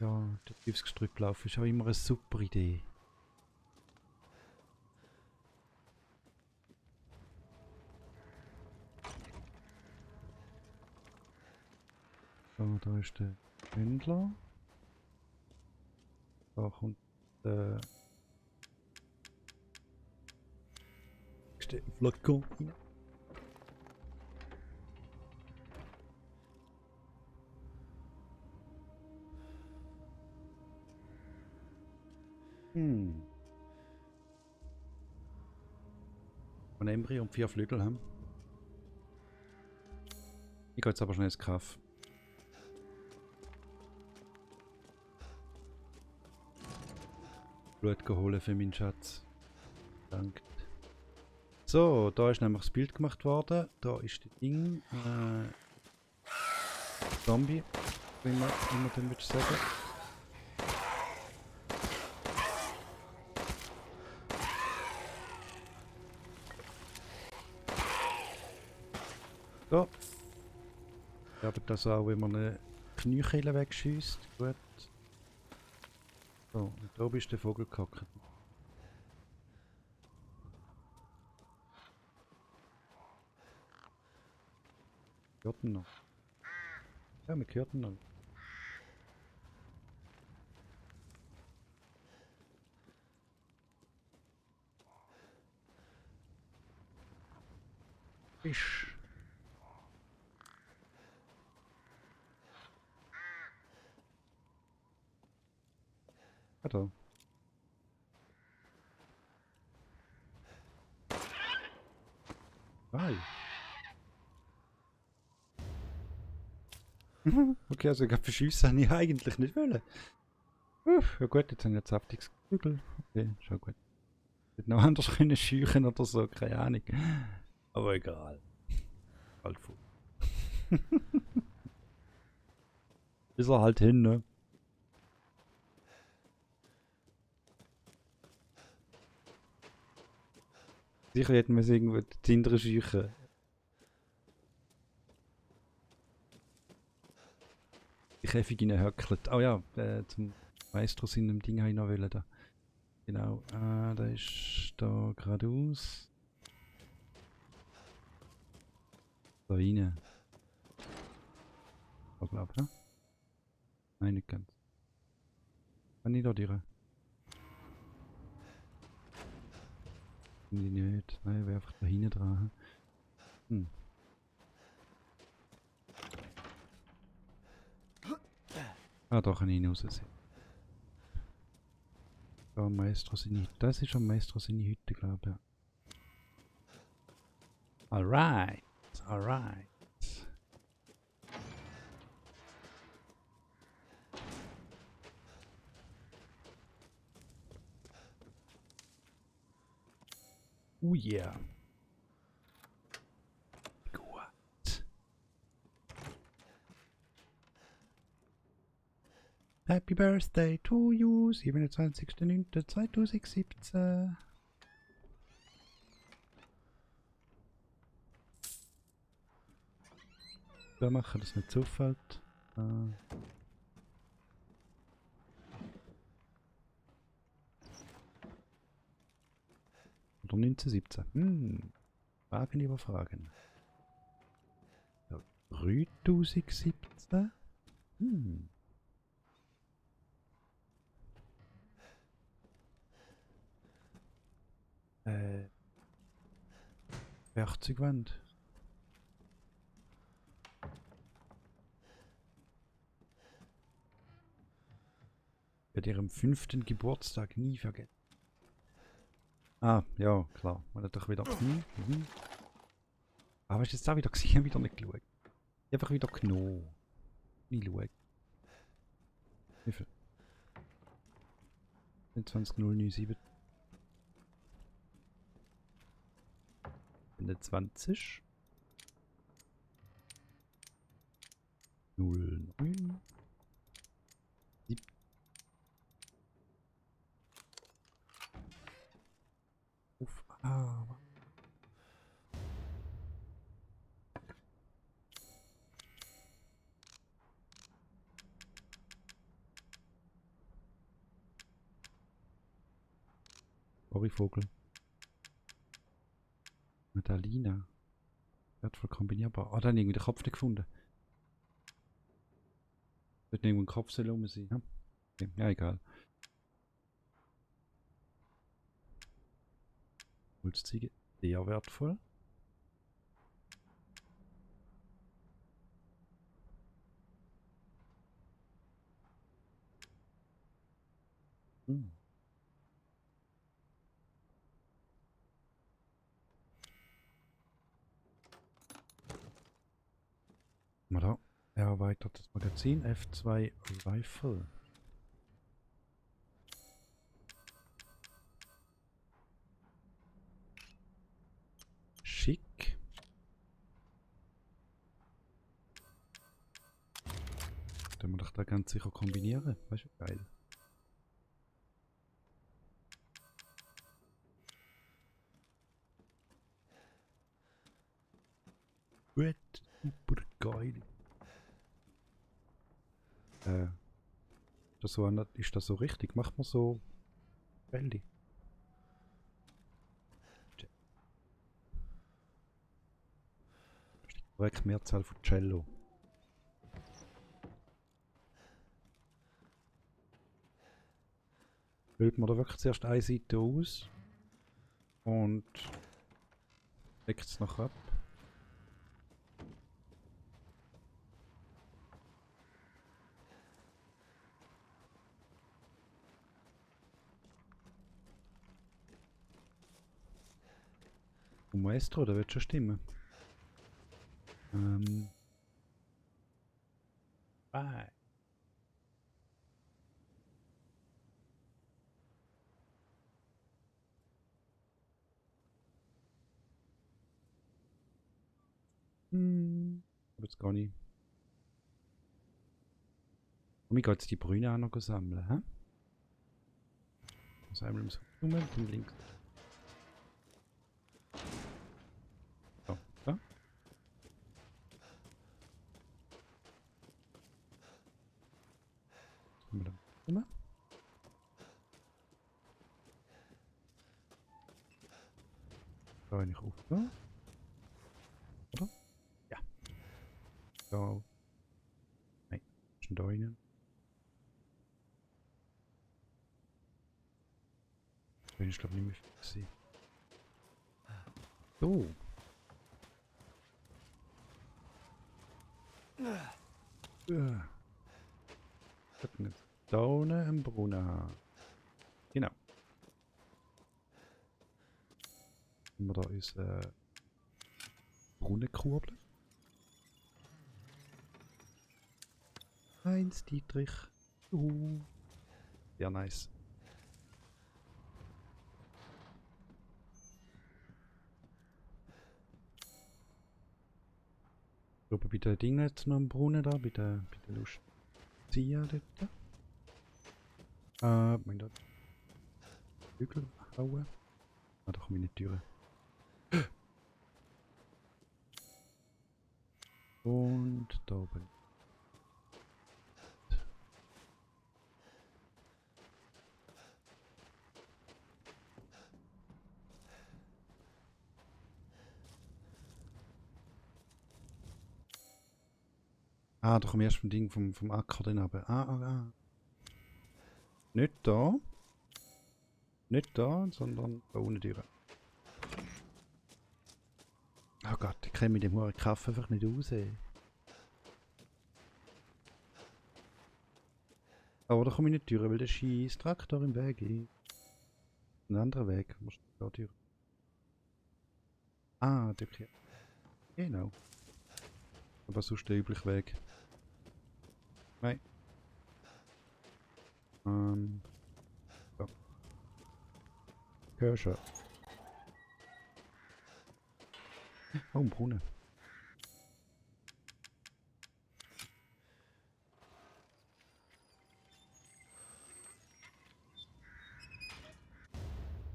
Ja, der aufs Gestrüpp laufen ist auch immer eine super Idee. So, da ist der Händler. Da kommt der Flakon rein. Ein Embryo und 4 Flügel haben. Ich gehe jetzt aber schnell ins Kaff. Blut holen für meinen Schatz. Danke. So, da ist nämlich das Bild gemacht worden. Da ist das Ding. Zombie. Wie man den würdest sagen. So. Ich habe das auch, wenn man eine Kniekehle wegschießt. Gut. So, und da oben ist der Vogel gehackt. Hört ihn noch? Ja, man hört ihn noch. Fisch. Ah, da. Geil. Okay, also gerade verschiessen habe ich eigentlich nicht wollen. Ja gut, jetzt haben wir jetzt saftiges Kügel. Okay, schon gut. Hätte noch anders können scheuchen oder so, keine Ahnung. Aber egal. Halt voll. Ist er halt hin, ne? Sicher hätten wir es irgendwo die hintere scheuchen. Die Käfig reinhöckelt. Oh ja, zum Maestros in dem Ding habe ich noch wollen da. Genau, da ist da geradeaus. Da rein. Ich glaube, ja? Nein, nicht ganz. Kann ich da durch? Finde ich nicht. Nein, wäre einfach da hinten dran. Hm. Ah, da kann ich hinaussehen. Da Maestro seine Hütte. Das ist am Maestro seine Hütte, glaube ich. Ja. Alright. Alright. Oh yeah. Gut. Happy Birthday to you, 27.09.2017. Wir machen, dass nicht zufällt. Oder 1917. Fragen über Fragen. Ja, 3017. 80 Wand. Ich werde ihrem 5. Geburtstag nie vergessen. Ah, ja, klar. Man hat doch wieder. Ah, was ist jetzt da wieder gesehen? Ich habe wieder nicht geschaut. Ich habe einfach wieder genommen. Nie schauen. Wie viel? 20.097. 20. 09. Uff, Orifogel. Madalina. Wertvoll kombinierbar. Ah, dann irgendwie den Kopf nicht gefunden. Wird irgendwo ein Kopf soll rum sein. Ja, okay. Ja, egal. Holzziege. Sehr wertvoll. Hm. Mal da. Erweitertes Magazin. F2 Rifle. Schick. Den wir doch da ganz sicher kombinieren. Weißt du, geil. Gut, super geil. Ist das so richtig? Macht man so Bälle? Das ist die korrekte Mehrzahl von Cello. Füllt man da wirklich zuerst eine Seite aus und legt es noch ab. Maestro, der wird schon stimmen. Bye. Aber jetzt gar nicht. Und ich gehe jetzt die Brüne auch noch sammeln, hä? Also einmal im Moment und links. So, da. Kommen wir dann rum. Da bin ich auf, da. Oder? Ja. So. Nein, schon da rein. Bin ich glaube nicht mehr gesehen. So. Jetzt da unten im Brunnen. Genau. Haben wir da unsere Brunnenkurbel. Heinz Dietrich. Sehr nice. Ich glaube, bei den Dingen jetzt noch im Brunnen da, bei der Lucia dort. Mein Gott. Hügel hauen. Ah, da komme ich nicht durch. Und da oben. Ah, da komme ich erst vom Ding vom Acker dann runter. Ah. Nicht da. Nicht da, sondern da unten durch. Oh Gott, ich kenne mit dem hohen Kaffee einfach nicht raus. Aber da komme ich nicht durch, weil der scheiß Traktor im Weg ist. Ein anderer Weg, musst du da durch. Ah, der hier. Genau. Aber sonst der übliche Weg. Nein. So. Hör schon. Oh, ein Brunnen.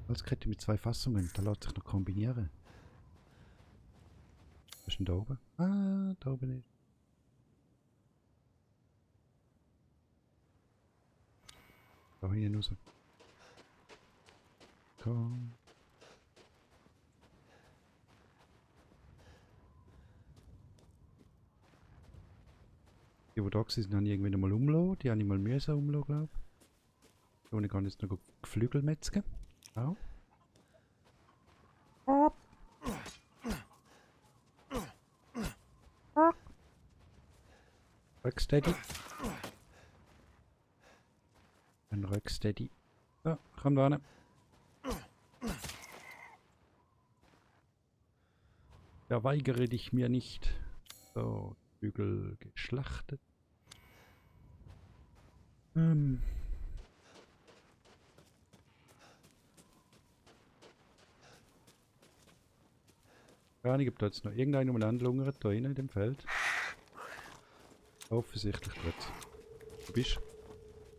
Holzkette mit 2 Fassungen, da lässt sich noch kombinieren. Was ist denn da oben? Ah, da oben ist. Da hinten raus. Amerika. Die, die da sind, habe ich irgendwie noch mal umgelassen. Die habe ich mal müssen umlassen, glaube ich. Und ich kann jetzt noch Geflügel metzgen. Auch. Rocksteady. Ein Rocksteady. So, komm da rein. Da weigere dich mir nicht. So, Flügel geschlachtet. Gar nicht, ob da jetzt noch irgendeiner umeinander lungert, da innen in dem Feld. Offensichtlich nicht. Du bist.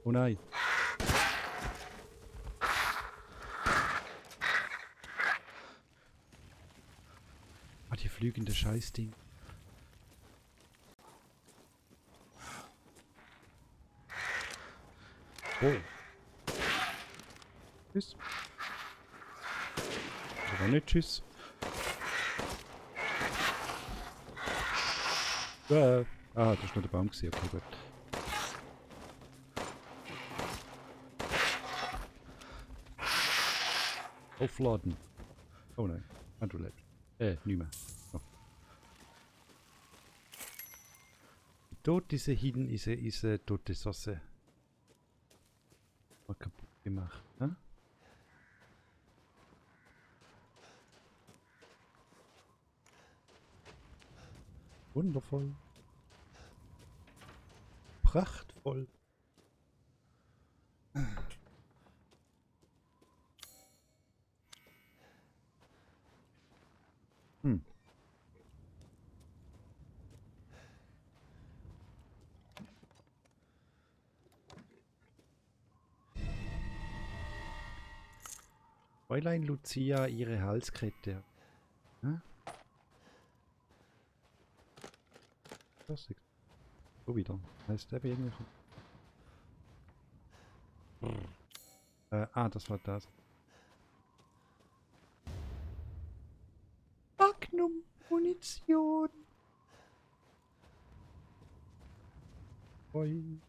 Oh nein. Ah, die fliegende Scheißding. Oh. Tschüss. Oder nicht tschüss. Ah, das war nur der Baum gewesen. Okay, gut. Aufladen. Oh nein. Ah, du lebst. Nicht mehr. So. Dort diese hinten ist tote Soße. Mal kaputt gemacht, ne? Wundervoll. Prachtvoll. Hm. Fräulein Lucia, ihre Halskette. Hm? Das ist so wieder. Heißt der irgendwie. Das war das. Magnum Munition. Oi.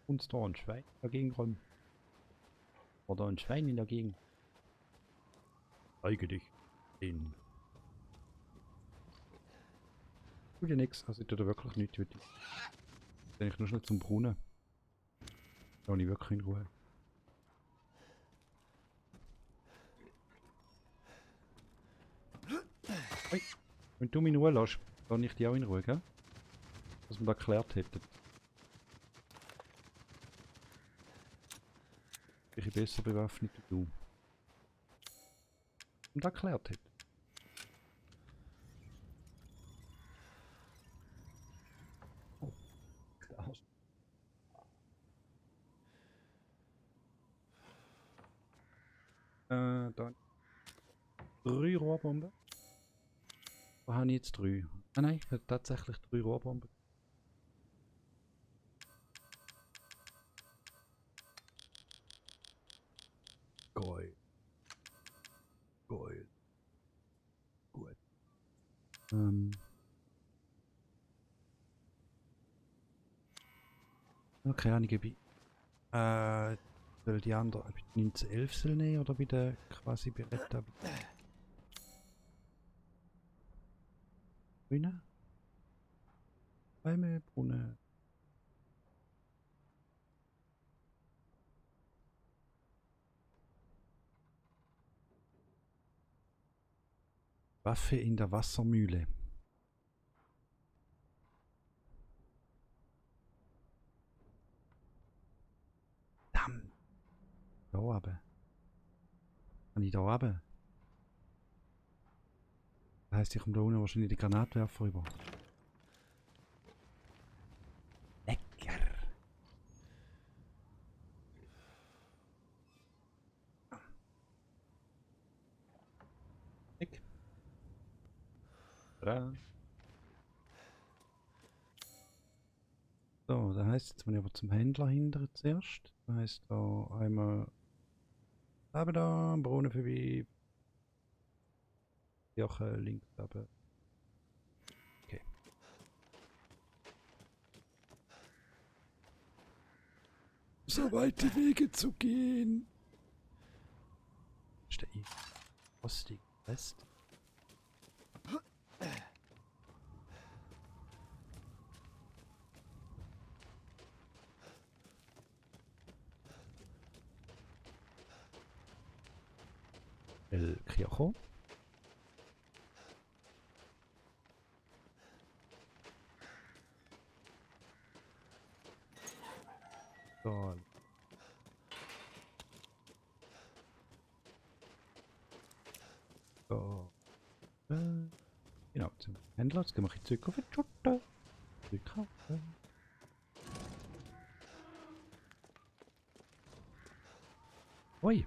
Uns da ein Schwein dagegen räumen. Oder ein Schwein in der Gegend. Zeige dich. Den. Tut dir nix, also tut dir wirklich nichts. Bin ich nur schnell zum Brunnen. Da habe ich wirklich in Ruhe. Hey, wenn du mich in Ruhe lässt, dann ich dich auch in Ruhe, gell? Dass wir das geklärt hätten. Ich bin besser bewaffnet als du. Und das geklärt hätten. Oh, Arsch. Da 3 Rohrbomben. Wo habe ich jetzt 3? Ah nein, ich habe tatsächlich 3 Rohrbomben. Geil. Geil. Gut. Okay, Ahnung, ob ich soll die andere, ob ich die 1911 soll nehmen oder bei der quasi Beretta Brüne? Bäume, Brunnen. Waffe in der Wassermühle. Damn. Da oben. Kann ich da oben? Das heisst, ich komme da unten wahrscheinlich die Granatwerfer rüber. Lecker. Leck. Da. So, das heisst, jetzt muss ich aber zum Händler hindern zuerst. Das heisst, da einmal eben da, Brunnen vorbei. Joche links oben. Okay. So weite Wege zu gehen. Ist der Ostig West? El Criojo. So. So. Genau, zum Händler. Jetzt gehen wir zurück auf die Schotte. Zurückkaufen. Ui.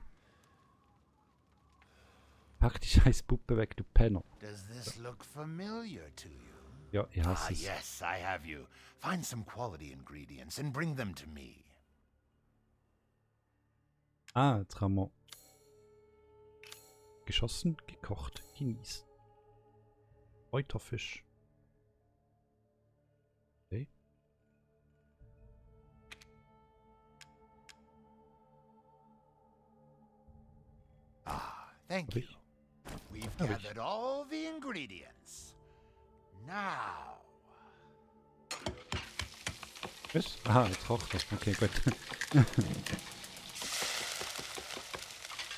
Pack die scheiß Puppe weg, du Penner. Does this look familiar to you? Ja, ich Ah, hasse es. yes, I have you. Find some quality ingredients and bring them to me. Ah, jetzt haben wir geschossen, gekocht, genießen. Kräuterfisch. Okay. Ah, thank Hab you. ich. We've Hab ich. gathered all the ingredients. Now, Was? Aha, jetzt kocht das. Okay, gut.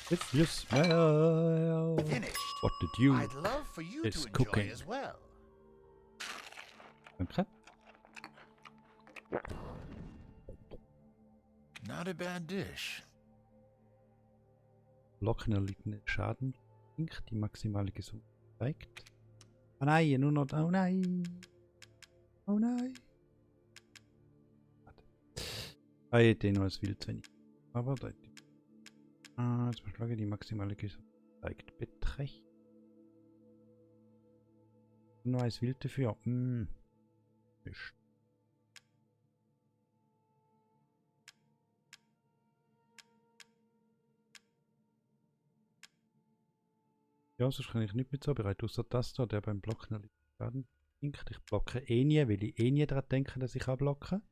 If you smell finished. what the dew. I'd love for you is to enjoy cooking. as well. Danke. Not a bad dish. Locken erlittene Schaden. Die maximale Gesundheit steigt. Oh nein, nur noch. Oh nein. Oh nein. Warte. Ah, den noch als viel zu wenig. Aber da. Jetzt beschlage die maximale Gesundheit steigt beträchtlich. Nur als Wild dafür. Mist. Ja, sonst kann ich nicht mit so bereit, außer das da, der beim Blocken erliegt Schaden blinkt. Ich blocke eh nie, weil ich eh nie daran denke, dass ich kann blocken.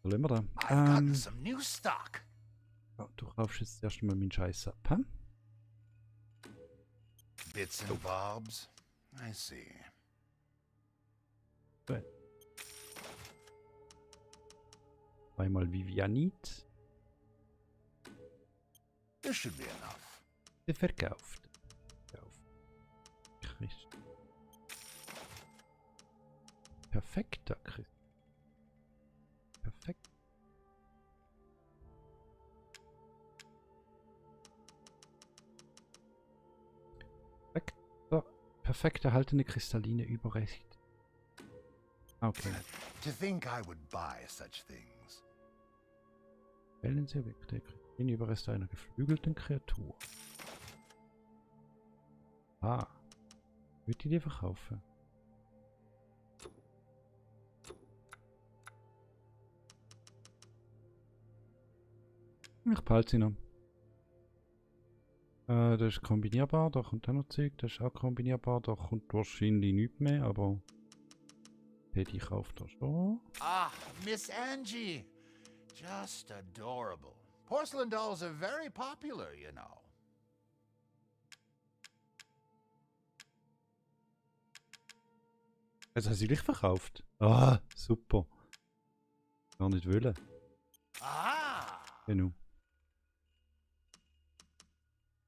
Was wollen wir da? I've gotten some new stock. Ja, du kaufst jetzt erst mal meinen Scheiß ab, hä? Bits and bobs. I see. Einmal Vivianit. This should be enough. Verkauft. Christ. Perfekter Christ. Perfekt. Perfekt. So. Perfekt erhaltene kristalline Überrecht. Okay. To think I would buy such things. Wählen Sie Objekte. Den Überrest einer geflügelten Kreatur. Ah. Würde ich die verkaufen? Ich behalte sie noch. Das ist kombinierbar, da kommt auch noch Zeug, das ist auch kombinierbar, da kommt wahrscheinlich nichts mehr, aber hätte ich kaufe das schon. Ah, Miss Angie. Just adorable. Porcelain dolls are very popular, you know. Also hast du dich verkauft? Ah, super. Gar nicht wollen. Ah! Genau.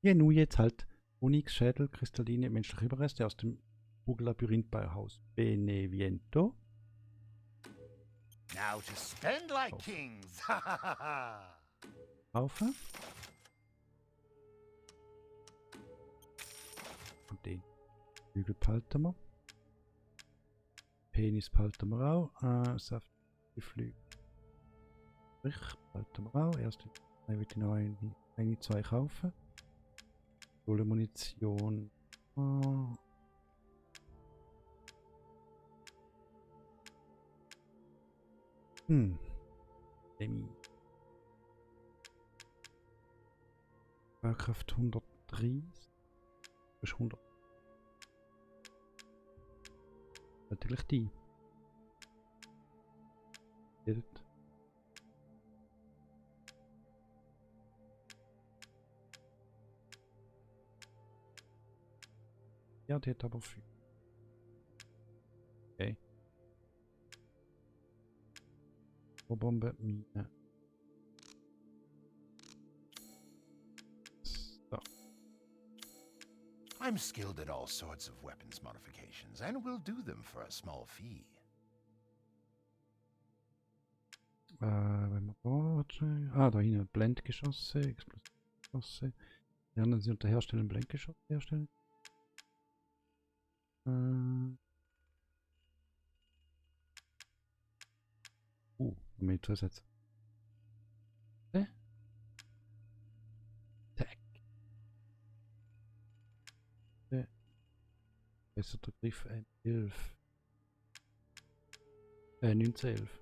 Genau, jetzt halt Onyx-Schädel, kristalline menschliche Überreste aus dem Kugellabyrinth bei Haus Beneviento. Now to spend like Oh. kings. Kaufen. Und den Flügel behalten wir. Penis behalten wir auch. Saft, die Flügel. Ich behalten wir auch. Erst dann würde ich noch eine, zwei kaufen. Kohle Munition. Demi. Kraft 130. Das ist 100. Natürlich die. Bild. Ja, die hat aber viel. Okay. Bombe, Mine. So. I'm skilled at all sorts of weapons modifications, and will do them for a small fee. Wenn wir da hinten Blendgeschosse, Explosivgeschosse. Die anderen sind unter Herstellen Blendgeschosse herstellen. Mit Zusatz. Tag. Besser der Griff 11. 1911.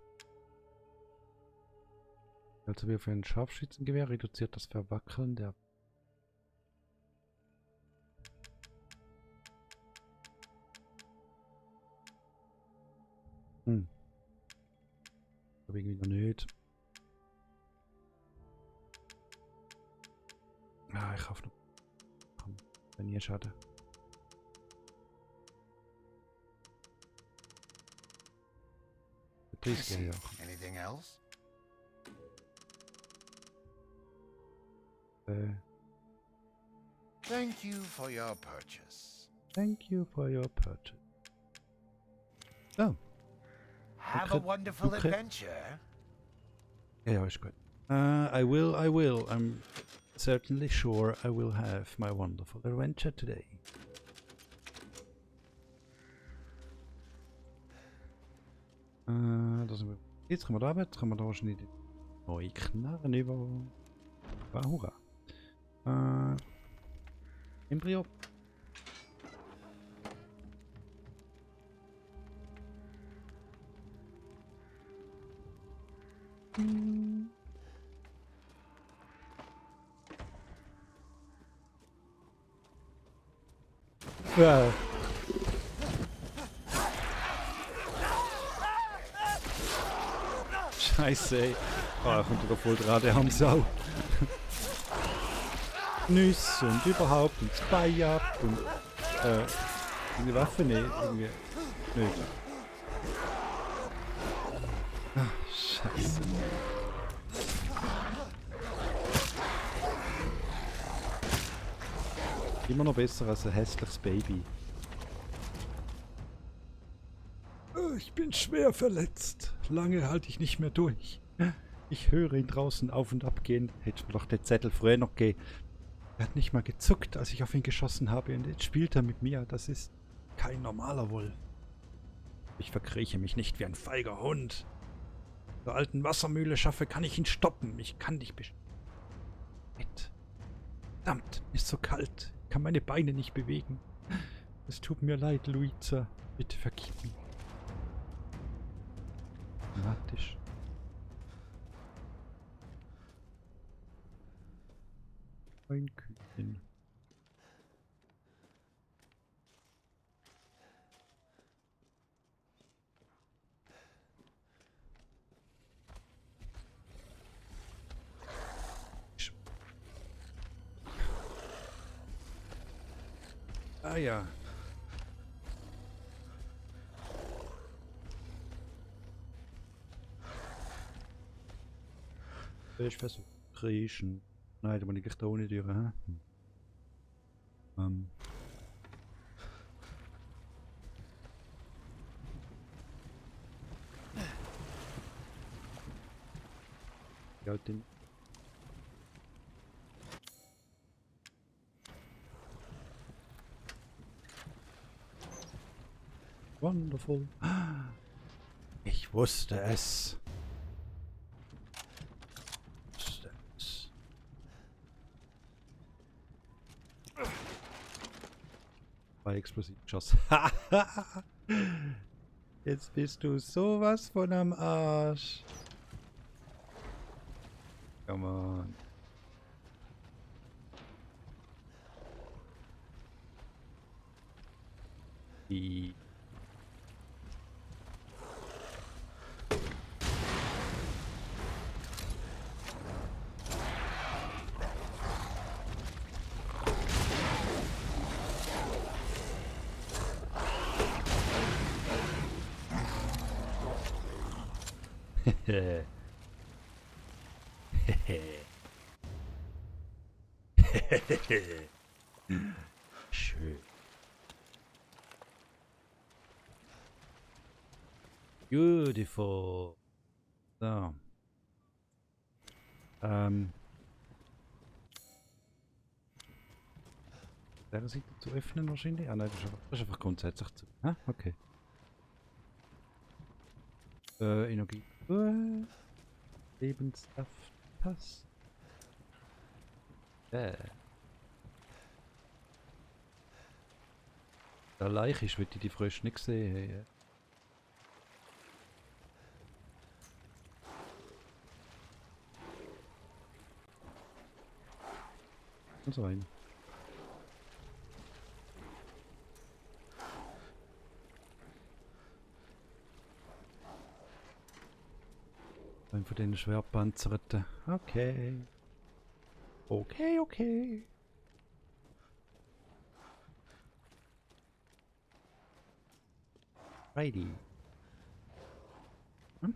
Also wie für ein Scharfschützengewehr reduziert das Verwackeln der Wegen wieder nicht. Ich hoffe noch. Komm, wenn ihr schade. I see. Anything else? Thank you for your purchase. Thank you for your purchase. Oh. Have a wonderful adventure. Ja, ist gut. I will. I'm certainly sure I will have my wonderful adventure today. Jetzt kommen wir da arbeiten, jetzt können wir da wahrscheinlich die neue Knarren über. Hurra. Embryo. Ja. Scheiße, ey. Da kommt wieder voll dran, der Hamsau. Nüsse und überhaupt und Spy ab und die Waffe nicht, irgendwie nicht. Scheiße. Immer noch besser als ein hässliches Baby. Ich bin schwer verletzt. Lange halte ich nicht mehr durch. Ich höre ihn draußen auf und ab gehen. Hätte mir doch den Zettel früher noch gegeben. Er hat nicht mal gezuckt, als ich auf ihn geschossen habe. Und jetzt spielt er mit mir. Das ist kein normaler Wolf. Ich verkrieche mich nicht wie ein feiger Hund. Der alten Wassermühle schaffe, kann ich ihn stoppen. Ich kann dich Verdammt, ist so kalt. Ich kann meine Beine nicht bewegen. Es tut mir leid, Luisa. Bitte vergib mir. Dramatisch. Ein Küken. Ah ja. Ich versuche kriechen. Nein, da muss ich gleich da ohne durch, hä? Ja, den. Wonderful. Ich wusste es. Bei Explosivschuss. Jetzt bist du sowas von am Arsch. Come on. Die. Schön. Beautiful. So. Der Seite zu öffnen wahrscheinlich? Ah nein, das ist einfach grundsätzlich zu. Ah, okay. Energie. Lebenssaft. Passt. Der Leiche ist, weil ich die frisch nicht gesehen habe. Also ein. Ein von den schwerpanzerten. Okay. Okay. Righty. Hm?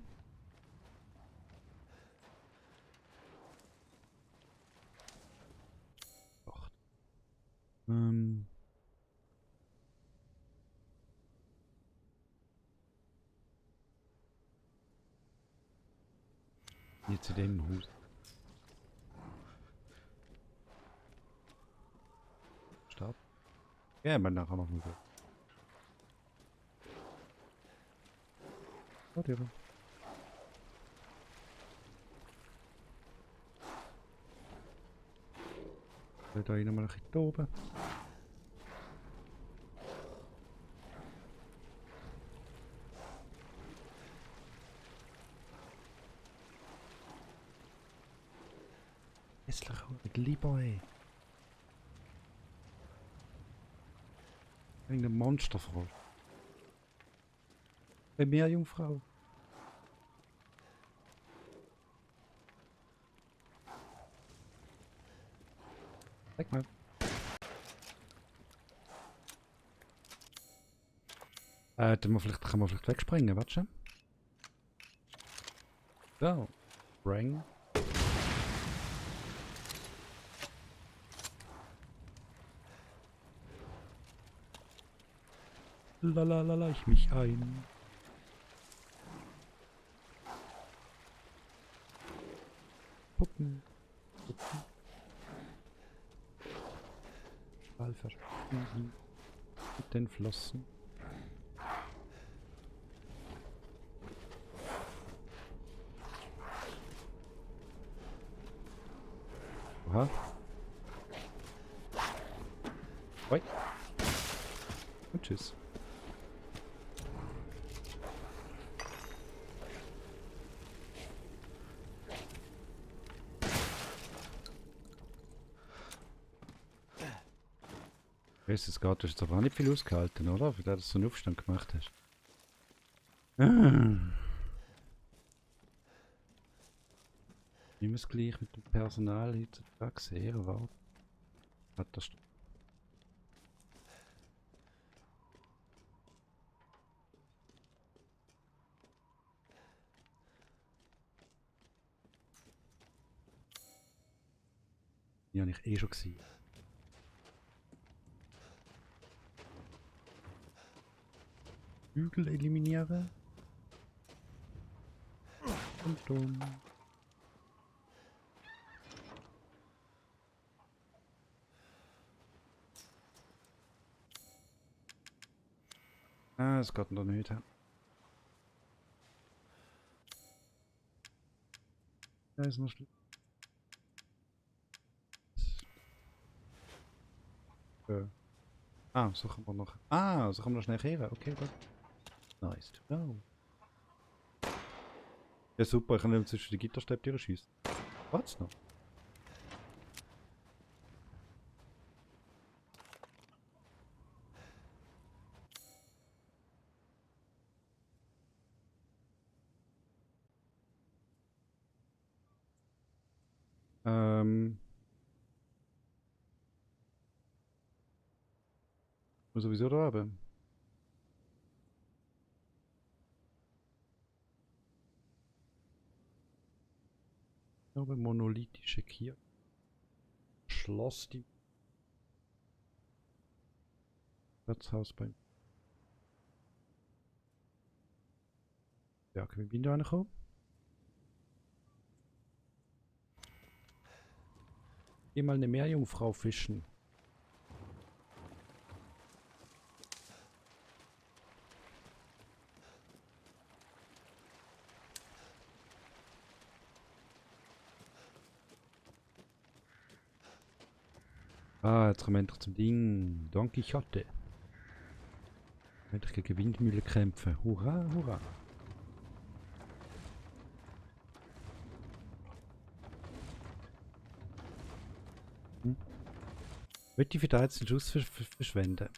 Doch. Hier zu dem Hus. Start. Ja, man nachher machen wir. Whatever. Da rein mal ein bisschen da oben. Hässlich, lieber ey. Irgendeine Monsterfrau. Bei Meerjungfrau. Zeig mal. Kann man vielleicht wegspringen, warte schon. So. Spring. Lalalala, ich mich ein. Puppen. Ball verschwinden. Mit den Flossen. Oha. Oi. Und tschüss. Es geht, du hast jetzt aber auch nicht viel ausgehalten, oder? Für das, dass du einen Aufstand gemacht hast. Immer das gleich mit dem Personal heutzutage sehr erwartet. Katastrophe. Die habe ich eh schon gesehen. Hügel eliminieren. Und dumm. Ah, es geht noch nicht. Da ist noch schlimm. Ah, so kann man noch. Ah, so kann man noch schnell kehren. Okay, gut. Nice to know. Ja super, ich kann nicht zwischen die Gitterstäbe durchschießen. What's noch? Muss sowieso da haben. Aber monolithische Kirche. Schloss die. Wirtshaus beim. Ja, können wir da reinkommen? Geh mal eine Meerjungfrau fischen. Ah, jetzt kommen wir endlich zum Ding. Don Quixote. Endlich gegen Windmühlen kämpfen. Hurra, hurra. Möchte ich für da jetzt einen Schuss verschwenden?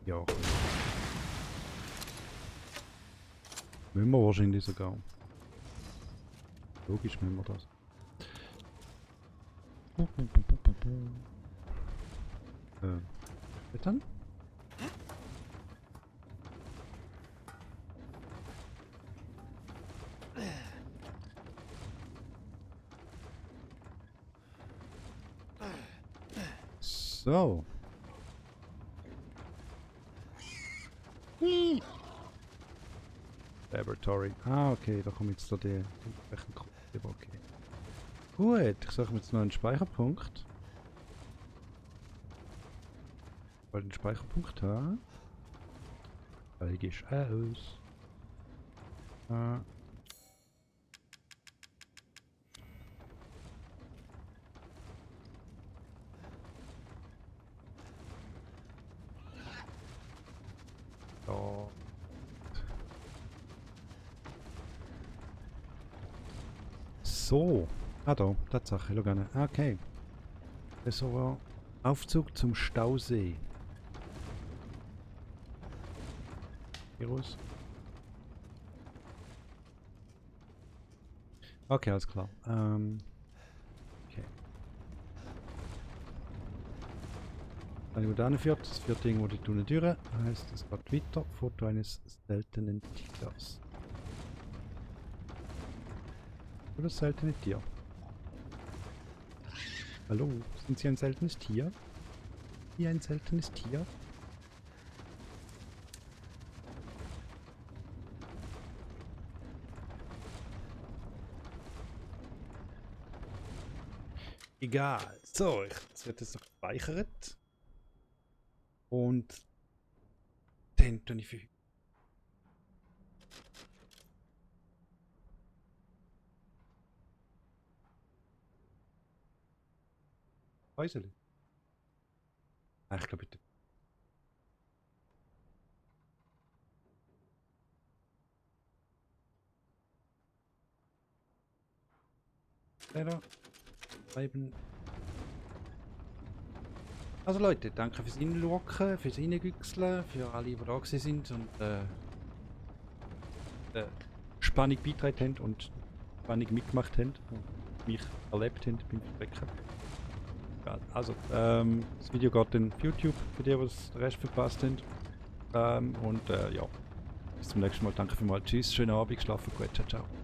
Ja. Müssen wir wahrscheinlich sogar. Logisch müssen wir das. Dann? So. Laboratory. Ah, okay, da kommt jetzt da die Rechenkurve. Okay. Gut, ich suche mir jetzt noch einen Speicherpunkt. Weil den Speicherpunkt haben. Steige ich aus. Ah. Da. So. Ah da, Tatsache, schau gerne. Okay. Das war Aufzug zum Stausee. Virus. Okay, alles klar. Okay. Wenn ich da führt, das führt irgendwo die Tunnel durch. Heißt, es geht weiter. Foto eines seltenen Tigers. Oder seltene Tier? Hallo, sind Sie ein seltenes Tier? Hier ein seltenes Tier? Egal. So, es wird jetzt noch gespeichert. Und den tue ich für. Häuseli. Ah, ich glaube bitte. Leider. Bleiben. Also Leute, danke fürs Hinlocken, fürs Reingüchseln, für alle, die da gewesen sind und Spannung beigetragen haben und Spannung mitgemacht haben und mich erlebt haben beim Strecken. Ja, also, das Video geht dann auf YouTube, für die, die den Rest verpasst haben. Ja, bis zum nächsten Mal. Danke vielmals. Tschüss, schönen Abend, schlafen gut, ciao, ciao.